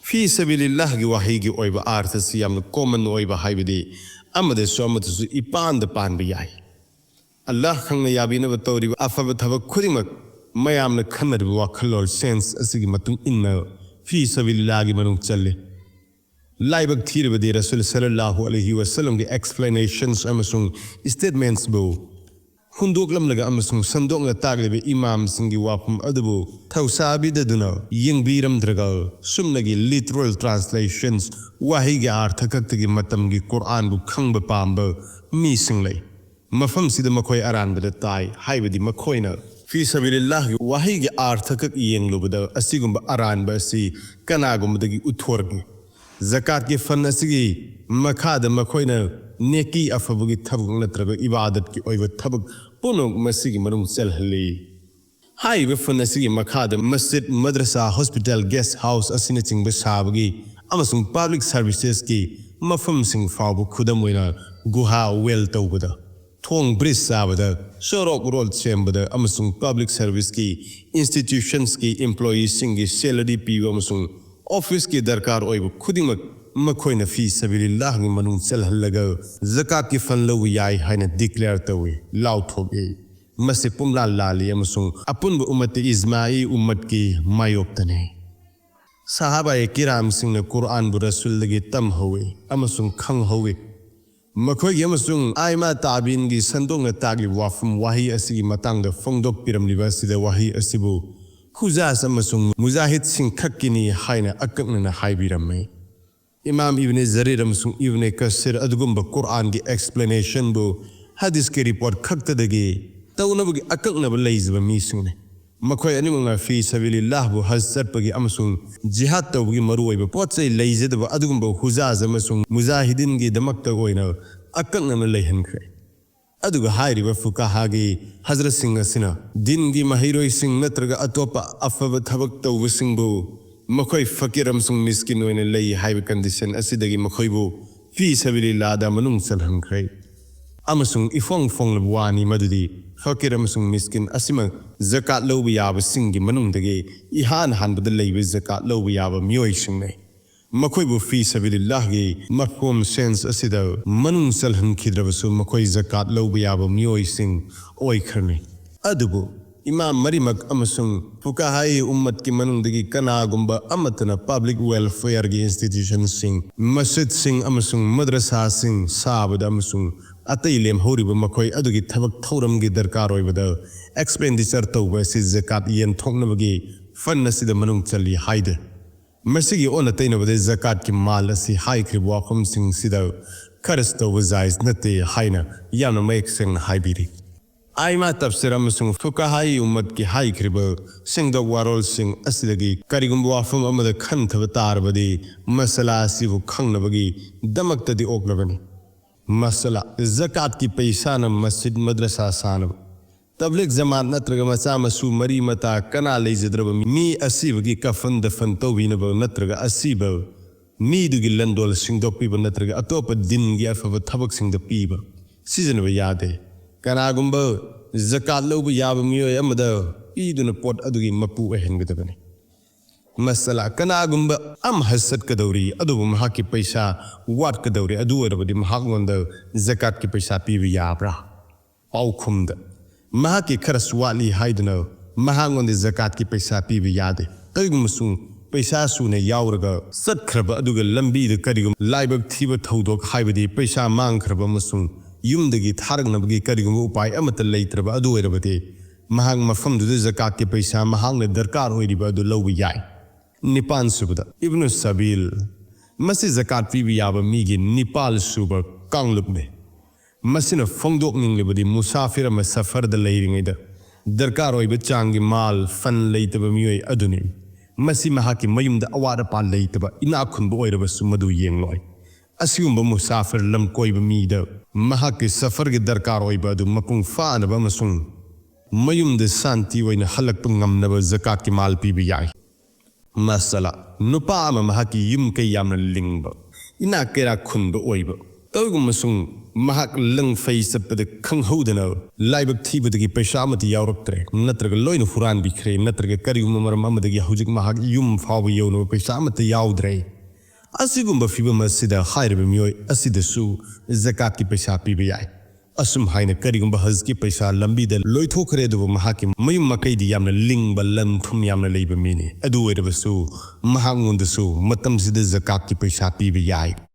ꯐꯤ ꯁꯕꯤꯂꯤꯜꯂꯥꯍꯒꯤ ꯋꯥꯍꯩꯒꯤ ꯑꯣꯏꯕ ꯑꯥꯔꯊ ꯑꯁꯤ ꯌꯥꯝꯅ ꯀꯣꯃꯟ ꯑꯣꯏꯕ ꯍꯥꯏꯕꯗꯤ ꯑꯃꯗꯁꯨ ꯑꯃꯗꯁꯨ ꯏꯄꯥꯟꯗ ꯄꯥꯟꯕ ꯌꯥꯏ꯫ ꯑꯜꯂꯥꯍ ꯈꯪꯅ ꯌꯥꯕꯤꯅꯕ ꯇꯧꯔꯤꯕ ꯑꯐꯕ ꯊꯕꯛ ꯈꯨꯗꯤꯡꯃꯛ ꯃꯌꯥꯝꯅ ꯈꯟꯅꯔꯤꯕ ꯋꯥꯈꯜꯂꯣꯟ ꯁꯦꯟꯁ ꯑꯁꯤꯒꯤ ꯃꯇꯨꯡ ꯏꯟꯅ ꯐꯤ ꯁꯕꯤꯂꯤꯜꯂꯥꯍꯒꯤ ꯃꯅꯨꯡ ꯆꯜꯂꯤ꯫ ꯂꯥꯏꯕꯛ ꯊꯤꯔꯕꯗꯤ ꯔꯁꯨꯜ ꯁꯜꯂꯜꯂꯥꯍꯨ ꯑꯂꯩꯍꯤ ꯋꯁꯜꯂꯝꯒꯤ ꯑꯦꯛꯁꯄ꯭ꯂꯦꯅꯦꯁꯟꯁ ꯑꯃꯁꯨꯡ ꯁ꯭ꯇꯦꯠꯃꯦꯟꯠꯁꯕꯨ ꯍꯨꯟꯗꯣꯛꯂꯝꯂꯒ ꯑꯃꯁꯨꯡ ꯁꯟꯗꯣꯛꯅ ꯇꯥꯛꯂꯤꯕ ꯏꯃꯥꯝꯁꯤꯡꯒꯤ ꯋꯥꯐꯝ ꯑꯗꯨꯕꯨ ꯊꯧꯁꯥꯕꯤꯗꯗꯨꯅ ꯌꯦꯡꯕꯤꯔꯝꯗ꯭ꯔꯒ ꯆꯨꯝꯅꯒꯤ ꯂꯤꯇꯔꯦꯜ ꯇ꯭ꯔꯥꯟꯁꯂꯦꯁꯟꯁ, ꯋꯥꯍꯩꯒꯤ ꯑꯥꯔꯊ ꯈꯛꯇꯒꯤ ꯃꯇꯝꯒꯤ ꯀꯨꯔꯥꯟꯕꯨ ꯈꯪꯕ ꯄꯥꯝꯕ ꯃꯤꯁꯤꯡ ꯂꯩ꯫ ꯃꯐꯝꯁꯤꯗ ꯃꯈꯣꯏ ꯑꯔꯥꯟꯕꯗ ꯇꯥꯏ, ꯍꯥꯏꯕꯗꯤ ꯃꯈꯣꯏꯅ ꯐꯤ ꯁꯕꯤꯂꯤꯜꯂꯥꯍꯒꯤ ꯋꯥꯍꯩꯒꯤ ꯑꯥꯔꯊ ꯈꯛ ꯌꯦꯡꯂꯨꯕꯗ ꯑꯁꯤꯒꯨꯝꯕ ꯑꯔꯥꯟꯕ ꯑꯁꯤ ꯀꯅꯥꯒꯨꯝꯕꯗꯒꯤ ꯎꯠꯊꯣꯔꯛꯏ꯫ ꯖꯀꯥꯠꯀꯤ ꯐꯟ ꯑꯁꯤꯒꯤ ꯃꯈꯥꯗ ꯃꯈꯣꯏꯅ ꯅꯦꯀꯤ, ꯑꯐꯕꯒꯤ ꯊꯕꯛ ꯅꯠꯇ꯭ꯔꯒ ꯏꯕꯥꯗꯠꯀꯤ ꯑꯣꯏꯕ ꯊꯕꯛ ꯄꯨꯝꯅꯃꯛ ꯃꯁꯤꯒꯤ ꯃꯅꯨꯡ ꯆꯜꯍꯜꯂꯤ꯫ ꯍꯥꯏꯔꯤꯕ ꯐꯟ ꯑꯁꯤꯒꯤ ꯃꯈꯥꯗ ꯃꯁꯖꯤꯗ, ꯃꯗ꯭ꯔꯁꯥ, ꯍꯣꯁꯄꯤꯇꯥꯜ, ꯒꯦꯁ ꯍꯥꯎꯁ ꯑꯁꯤꯅꯆꯤꯡꯕ ꯁꯥꯕꯒꯤ ꯑꯃꯁꯨꯡ ꯄꯕ꯭ꯂꯤꯛ ꯁꯔꯚꯤꯁꯦꯁꯀꯤ ꯃꯐꯝꯁꯤꯡ ꯐꯥꯎꯕ, ꯈꯨꯗꯝ ꯑꯣꯏꯅ ꯒꯨꯍꯥ ꯋꯦꯜ ꯇꯧꯕꯗ, ꯊꯣꯡ ꯕ꯭ꯔꯤꯖ ꯁꯥꯕꯗ, ꯁꯣꯔꯣꯛ ꯔꯣꯗ ꯁꯦꯝꯕꯗ ꯑꯃꯁꯨꯡ ꯄꯕ꯭ꯂꯤꯛ ꯁꯔꯚꯤꯁꯀꯤ ꯏꯟꯁꯇꯤꯇ꯭ꯌꯨꯁꯟꯁꯀꯤ ꯏꯝꯄ꯭ꯂꯣꯌꯤꯁꯤꯡꯒꯤ ꯁꯦꯂꯔꯤ ꯄꯤꯕ ꯑꯃꯁꯨꯡ ꯑꯣꯐꯤꯁꯀꯤ ꯗꯔꯀꯥꯔ ꯑꯣꯏꯕ ꯈꯨꯗꯤꯡꯃꯛ ꯃꯈꯣꯏꯅ ꯐꯤ ꯁꯕꯤꯂꯤꯜꯂꯥꯍꯒꯤ ꯃꯅꯨꯡ ꯆꯜꯍꯜꯂꯒ ꯖꯀꯥꯠꯀꯤ ꯐꯟ ꯂꯧꯕ ꯌꯥꯏ ꯍꯥꯏꯅ ꯗꯤꯀ꯭ꯂꯦꯌꯔ ꯇꯧꯏ, ꯂꯥꯎꯊꯣꯛꯏ꯫ ꯃꯁꯤ ꯄꯨꯝꯂꯥꯜ ꯂꯥꯜꯂꯤ ꯑꯃꯁꯨꯡ ꯑꯄꯨꯟꯕ ꯎꯝꯃꯠꯇ ꯏꯖꯃꯥꯏ, ꯎꯝꯃꯠꯀꯤ ꯃꯥꯌꯣꯛꯇꯅꯤ꯫ ꯁꯍꯥꯕꯥꯌꯦ ꯀꯤꯔꯥꯝꯁꯤꯡꯅ ꯀꯨꯔꯥꯟꯕꯨ ꯔꯁꯨꯜꯗꯒꯤ ꯇꯝꯍꯧꯏ ꯑꯃꯁꯨꯡ ꯈꯪꯍꯧꯏ꯫ ꯃꯈꯣꯏꯒꯤ ꯑꯃꯁꯨꯡ ꯑꯥꯏꯃꯥ ꯇꯥꯕꯤꯟꯒꯤ ꯁꯟꯗꯣꯛꯅ ꯇꯥꯛꯂꯤꯕ ꯋꯥꯐꯝ ꯋꯥꯍꯩ ꯑꯁꯤꯒꯤ ꯃꯇꯥꯡꯗ ꯐꯣꯡꯗꯣꯛꯄꯤꯔꯝꯂꯤꯕ ꯑꯁꯤꯗ ꯋꯥꯍꯩ ꯑꯁꯤꯕꯨ ꯍꯨꯖꯥꯖ ꯑꯃꯁꯨꯡ ꯃꯨꯖꯥꯍꯤꯗꯁꯤꯡ ꯈꯛꯀꯤꯅꯤ ꯍꯥꯏꯅ ꯑꯀꯛꯅꯅ ꯍꯥꯏꯕꯤꯔꯝꯃꯤ꯫ ꯏꯃꯥꯝ ꯏꯕꯅꯦ ꯖꯔꯤꯔ ꯑꯃꯁꯨꯡ ꯏꯕꯅꯦ ꯀꯁꯤꯔ ꯑꯗꯨꯒꯨꯝꯕ ꯀꯨꯔꯥꯟꯒꯤ ꯑꯦꯛꯁꯄ꯭ꯂꯦꯅꯦꯁꯟꯕꯨ ꯍꯗꯤꯁꯀꯤ ꯔꯤꯄꯣꯔꯠ ꯈꯛꯇꯗꯒꯤ ꯇꯧꯅꯕꯒꯤ ꯑꯀꯛꯅꯕ ꯂꯩꯖꯕ ꯃꯤꯁꯤꯡꯅꯤ꯫ ꯃꯈꯣꯏ ꯑꯅꯤꯃꯛꯅ ꯐꯤ ꯁꯕꯤꯂꯤꯜꯂꯥꯍꯕꯨ ꯍꯖ ꯆꯠꯄꯒꯤ ꯑꯃꯁꯨꯡ ꯖꯤꯍꯥꯗ ꯇꯧꯕꯒꯤ ꯃꯔꯨꯑꯣꯏꯕ ꯄꯣꯠ ꯆꯩ ꯂꯩꯖꯗꯕ ꯑꯗꯨꯒꯨꯝꯕ ꯍꯨꯖꯥꯖ ꯑꯃꯁꯨꯡ ꯃꯨꯖꯥꯍꯤꯗꯤꯟꯒꯤꯗꯃꯛꯇ ꯑꯣꯏꯅ ꯑꯀꯛꯅꯅ ꯂꯩꯍꯟꯈ꯭ꯔꯦ꯫ ꯑꯗꯨꯒ ꯍꯥꯏꯔꯤꯕ ꯐꯨꯀꯥꯍꯥꯒꯤ ꯍꯖꯔꯠꯁꯤꯡ ꯑꯁꯤꯅ ꯗꯤꯟꯒꯤ ꯃꯍꯩꯔꯣꯏꯁꯤꯡ ꯅꯠꯇ꯭ꯔꯒ ꯑꯇꯣꯞꯄ ꯑꯐꯕ ꯊꯕꯛ ꯇꯧꯕꯁꯤꯡꯕꯨ ꯃꯈꯣꯏ ꯐꯀꯤꯔ ꯑꯃꯁꯨꯡ ꯃꯤꯁꯀꯤꯟ ꯑꯣꯏꯅ ꯂꯩ ꯍꯥꯏꯕ ꯀꯟꯗꯤꯁꯟ ꯑꯁꯤꯗꯒꯤ ꯃꯈꯣꯏꯕꯨ ꯐꯤ ꯁꯕꯤꯂꯤꯜꯂꯥꯍꯗ ꯃꯅꯨꯡ ꯆꯜꯍꯟꯈ꯭ꯔꯦ꯫ ꯑꯃꯁꯨꯡ ꯏꯐꯣꯡ ꯐꯣꯡꯂꯕ ꯋꯥꯅꯤ ꯃꯗꯨꯗꯤ ꯐꯀꯤꯔ ꯑꯃꯁꯨꯡ ꯃꯤꯁꯀꯤꯟ ꯑꯁꯤꯃꯛ ꯖꯀꯥꯠ ꯂꯧꯕ ꯌꯥꯕꯁꯤꯡꯒꯤ ꯃꯅꯨꯡꯗꯒꯤ ꯏꯍꯥꯟ ꯍꯥꯟꯕꯗ ꯂꯩꯕ ꯖꯀꯥꯠ ꯂꯧꯕ ꯌꯥꯕ ꯃꯤꯑꯣꯏꯁꯤꯡꯅꯤ꯫ ꯃꯈꯣꯏꯕꯨ ꯐꯤ ꯁꯕꯤꯂꯤꯜꯂꯥꯍꯒꯤ ꯃꯐꯍꯨꯝ ꯁꯦꯟꯁ ꯑꯁꯤꯗ ꯃꯅꯨꯡ ꯆꯜꯍꯟꯈꯤꯗ꯭ꯔꯕꯁꯨ ꯃꯈꯣꯏ ꯖꯀꯥꯠ ꯂꯧꯕ ꯌꯥꯕ ꯃꯤꯑꯣꯏꯁꯤꯡ ꯑꯣꯏꯈ꯭ꯔꯅꯤ꯫ ꯑꯗꯨꯕꯨ ꯏꯃꯥꯝ ꯃꯔꯤꯃꯛ ꯑꯃꯁꯨꯡ ꯐꯨꯀꯥꯍꯥꯏ ꯎꯝꯃꯠꯀꯤ ꯃꯅꯨꯡꯗꯒꯤ ꯀꯅꯥꯒꯨꯝꯕ ꯑꯃꯠꯇꯅ ꯄꯕ꯭ꯂꯤꯛ ꯋꯦꯜꯐꯤꯌꯔꯒꯤ ꯏꯟꯁꯇꯤꯇ꯭ꯌꯨꯁꯟꯁꯤꯡ, ꯃꯁꯖꯤꯗꯁꯤꯡ ꯑꯃꯁꯨꯡ ꯃꯗ꯭ꯔꯁꯥꯁꯤꯡ ꯁꯥꯕꯗ ꯑꯃꯁꯨꯡ ꯑꯇꯩ ꯂꯦꯝꯍꯧꯔꯤꯕ ꯃꯈꯣꯏ ꯑꯗꯨꯒꯤ ꯊꯕꯛ ꯊꯧꯔꯝꯒꯤ ꯗꯔꯀꯥꯔ ꯑꯣꯏꯕꯗ ꯑꯦꯛꯁꯄꯦꯟꯗꯤꯆꯔ ꯇꯧꯕ ꯑꯁꯤ ꯖꯀꯥꯠ ꯌꯦꯟꯊꯣꯛꯅꯕꯒꯤ ꯐꯟ ꯑꯁꯤꯗ ꯃꯅꯨꯡ ꯆꯜꯂꯤ ꯍꯥꯏꯗꯦ꯫ ꯃꯁꯤꯒꯤ ꯑꯣꯟꯅ ꯇꯩꯅꯕꯗ ꯖꯀꯥꯠꯀꯤ ꯃꯥꯜ ꯑꯁꯤ ꯍꯥꯏꯈ꯭ꯔꯤꯕ ꯋꯥꯐꯝꯁꯤꯡꯁꯤꯗ ꯈꯔꯆ ꯇꯧꯕ ꯖꯥꯏꯖ ꯅꯠꯇꯦ ꯍꯥꯏꯅ ꯌꯥꯝꯅ ꯃꯌꯦꯛ ꯁꯦꯡꯅ ꯍꯥꯏꯕꯤꯔꯤ꯫ ꯑꯥꯏꯃꯥ ꯇꯐꯁꯤꯔ ꯑꯃꯁꯨꯡ ꯐꯨꯀꯥꯍꯥꯏ ꯎꯝꯃꯠꯀꯤ ꯍꯥꯏꯈ꯭ꯔꯤꯕ ꯁꯦꯡꯗꯣꯛ ꯋꯥꯔꯣꯜꯁꯤꯡ ꯑꯁꯤꯗꯒꯤ ꯀꯔꯤꯒꯨꯝꯕ ꯋꯥꯐꯝ ꯑꯃꯗ ꯈꯟꯊꯕ ꯇꯥꯔꯕꯗꯤ ꯃꯁꯂꯥ ꯑꯁꯤꯕꯨ ꯈꯪꯅꯕꯒꯤ ꯗꯃꯛꯇꯗꯤ ꯑꯣꯛꯂꯕꯅꯤ꯫ ꯃꯁꯂꯥ, ꯖꯀꯥꯠꯀꯤ ꯄꯩꯁꯥꯅ ꯃꯁꯖꯤꯗ ꯃꯗ꯭ꯔꯁꯥ ꯁꯥꯅꯕ, ꯇꯕ꯭ꯂꯤꯒ ꯖꯃꯥꯠ ꯅꯠꯇ꯭ꯔꯒ ꯃꯆꯥ ꯃꯁꯨ ꯃꯔꯤ ꯃꯇꯥ ꯀꯅꯥ ꯂꯩꯖꯗ꯭ꯔꯕ ꯃꯤ ꯑꯁꯤꯕꯒꯤ ꯀꯐꯟ ꯗꯐꯟ ꯇꯧꯕꯤꯅꯕ ꯅꯠꯇ꯭ꯔꯒ ꯑꯁꯤꯕ ꯃꯤꯗꯨꯒꯤ ꯂꯟꯗꯣꯜ ꯁꯤꯡꯗꯣꯛꯄꯤꯕ ꯅꯠꯇ꯭ꯔꯒ ꯑꯇꯣꯞꯄ ꯗꯤꯟꯒꯤ ꯑꯐꯕ ꯊꯕꯛꯁꯤꯡꯗ ꯄꯤꯕ ꯁꯤꯖꯤꯟꯅꯕ ꯌꯥꯗꯦ꯫ ꯀꯅꯥꯒꯨꯝꯕ ꯖꯀꯥꯠ ꯂꯧꯕ ꯌꯥꯕ ꯃꯤꯑꯣꯏ ꯑꯃꯗ ꯄꯤꯗꯨꯅ ꯄꯣꯠ ꯑꯗꯨꯒꯤ ꯃꯄꯨ ꯑꯣꯏꯍꯟꯒꯗꯕꯅꯤ꯫ ꯃꯁꯂꯥ, ꯀꯅꯥꯒꯨꯝꯕ ꯑꯃ ꯍꯖ ꯆꯠꯀꯗꯧꯔꯤ ꯑꯗꯨꯕꯨ ꯃꯍꯥꯛꯀꯤ ꯄꯩꯁꯥ ꯋꯥꯠꯀꯗꯧꯔꯤ, ꯑꯗꯨ ꯑꯣꯏꯔꯕꯗꯤ ꯃꯍꯥꯛꯉꯣꯟꯗ ꯖꯀꯥꯠꯀꯤ ꯄꯩꯁꯥ ꯄꯤꯕ ꯌꯥꯕ꯭ꯔꯥ? ꯄꯥꯎꯈꯨꯝꯗ, ꯃꯍꯥꯛꯀꯤ ꯈꯔꯁꯨ ꯋꯥꯠꯂꯤ ꯍꯥꯏꯗꯨꯅ ꯃꯍꯥꯛꯉꯣꯟꯗ ꯖꯀꯥꯠꯀꯤ ꯄꯩꯁꯥ ꯄꯤꯕ ꯌꯥꯗꯦ꯫ ꯀꯔꯤꯒꯨꯝꯕꯁꯨ ꯄꯩꯁꯥ ꯁꯨꯅ ꯌꯥꯎꯔꯒ ꯆꯠꯈ꯭ꯔꯕ ꯑꯗꯨꯒ ꯂꯝꯕꯤꯗ ꯀꯔꯤꯒꯨꯝꯕ ꯂꯥꯏꯕꯛ ꯊꯤꯕ ꯊꯧꯗꯣꯛ ꯍꯥꯏꯕꯗꯤ ꯄꯩꯁꯥ ꯃꯥꯡꯈ꯭ꯔꯕ ꯑꯃꯁꯨꯡ ꯌꯨꯝꯗꯒꯤ ꯊꯥꯔꯛꯅꯕꯒꯤ ꯀꯔꯤꯒꯨꯝꯕ ꯎꯄꯥꯏ ꯑꯃꯠꯇ ꯂꯩꯇ꯭ꯔꯕ ꯑꯗꯨ ꯑꯣꯏꯔꯕꯗꯤ ꯃꯍꯥꯛ ꯃꯐꯝꯗꯨꯗ ꯖꯀꯥꯠꯀꯤ ꯄꯩꯁꯥ ꯃꯍꯥꯛꯅ ꯗꯔꯀꯥꯔ ꯑꯣꯏꯔꯤꯕ ꯑꯗꯨ ꯂꯧꯕ ꯌꯥꯏ꯫ ꯅꯤꯄꯥꯟ ꯁꯨꯕꯗ, ꯏꯕꯅꯨ ꯁꯕꯤꯜ꯫ ꯃꯁꯤ ꯖꯀꯥꯠ ꯄꯤꯕ ꯌꯥꯕ ꯃꯤꯒꯤ ꯅꯤꯄꯥꯜ ꯁꯨꯕ ꯀꯥꯡꯂꯨꯞꯅꯤ꯫ ꯃꯁꯤꯅ ꯐꯣꯡꯗꯣꯛꯅꯤꯡꯂꯤꯕꯗꯤ ꯃꯨꯁꯥꯐꯤꯔ ꯑꯃ ꯁꯐꯔꯗ ꯂꯩꯔꯤꯉꯩꯗ ꯗꯔꯀꯥꯔ ꯑꯣꯏꯕ ꯆꯥꯡꯒꯤ ꯃꯥꯜ ꯐꯟ ꯂꯩꯇꯕ ꯃꯤꯑꯣꯏ ꯑꯗꯨꯅꯤ꯫ ꯃꯁꯤ ꯃꯍꯥꯛꯀꯤ ꯃꯌꯨꯝꯗ ꯑꯋꯥꯠ ꯑꯄꯥ ꯂꯩꯇꯕ, ꯏꯅꯥꯛ ꯈꯨꯟꯕ ꯑꯣꯏꯔꯕꯁꯨ ꯃꯗꯨ ꯌꯦꯡꯂꯣꯏ꯫ ꯑꯁꯤꯒꯨꯝꯕ ꯃꯨꯁꯥꯐꯤꯔ ꯂꯝ ꯀꯣꯏꯕ ꯃꯤꯗ ꯃꯍꯥꯛꯀꯤ ꯁꯐꯔꯒꯤ ꯗꯔꯀꯥꯔ ꯑꯣꯏꯕ ꯑꯗꯨ ꯃꯄꯨꯡ ꯐꯥꯅꯕ ꯑꯃꯁꯨꯡ ꯃꯌꯨꯝꯗ ꯁꯥꯟꯇꯤ ꯑꯣꯏꯅ ꯍꯜꯂꯛꯄ ꯉꯝꯅꯕ ꯖꯀꯥꯠꯀꯤ ꯃꯥꯜ ꯄꯤꯕ ꯌꯥꯏ꯫ ꯃꯁꯂꯥ, ꯅꯨꯄꯥ ꯑꯃ ꯃꯍꯥꯛꯀꯤ ꯌꯨꯝ ꯀꯩ ꯌꯥꯝꯅ ꯂꯤꯡꯕ, ꯏꯅꯥꯛ ꯀꯩꯔꯥꯛ ꯈꯨꯟꯕ ꯑꯣꯏꯕ, ꯇꯧꯏꯒꯨꯝꯕꯁꯨꯡ ꯃꯍꯥꯛ ꯂꯪꯐꯩ ꯆꯠꯄꯗ ꯈꯪꯍꯧꯗꯅ ꯂꯥꯏꯕꯛ ꯊꯤꯕꯗꯒꯤ ꯄꯩꯁꯥ ꯑꯃꯠꯇ ꯌꯥꯎꯔꯛꯇ꯭ꯔꯦ, ꯅꯠꯇ꯭ꯔꯒ ꯂꯣꯏꯅ ꯍꯨꯔꯥꯟꯕꯤꯈ꯭ꯔꯦ, ꯅꯠꯇ꯭ꯔꯒ ꯀꯔꯤꯒꯨꯝꯕ ꯃꯔꯝ ꯑꯃꯗꯒꯤ ꯍꯧꯖꯤꯛ ꯃꯍꯥꯛ ꯌꯨꯝ ꯐꯥꯎꯕ ꯌꯧꯅꯕ ꯄꯩꯁꯥ ꯑꯃꯠꯇ ꯌꯥꯎꯗ꯭ꯔꯦ꯫ ꯑꯁꯤꯒꯨꯝꯕ ꯐꯤꯕꯝ ꯑꯁꯤꯗ ꯍꯥꯏꯔꯤꯕ ꯃꯤꯑꯣꯏ ꯑꯁꯤꯗꯁꯨ ꯖꯀꯥꯠꯀꯤ ꯄꯩꯁꯥ ꯄꯤꯕ ꯌꯥꯏ꯫ ꯑꯁꯨꯝ ꯍꯥꯏꯅ ꯀꯔꯤꯒꯨꯝꯕ ꯍꯖꯀꯤ ꯄꯩꯁꯥ ꯂꯝꯕꯤꯗ ꯂꯣꯏꯊꯣꯛꯈ꯭ꯔꯦ, ꯑꯗꯨꯕꯨ ꯃꯍꯥꯛꯀꯤ ꯃꯌꯨꯝ ꯃꯀꯩꯗꯤ ꯌꯥꯝꯅ ꯂꯤꯡꯕ, ꯂꯟ ꯊꯨꯝ ꯌꯥꯝꯅ ꯂꯩꯕ ꯃꯤꯅꯤ꯫ ꯑꯗꯨ ꯑꯣꯏꯔꯕꯁꯨ ꯃꯍꯥꯛꯉꯣꯟꯗꯁꯨ ꯃꯇꯝꯁꯤꯗ ꯖꯀꯥꯠꯀꯤ ꯄꯩꯁꯥ ꯄꯤꯕ ꯌꯥꯏ꯫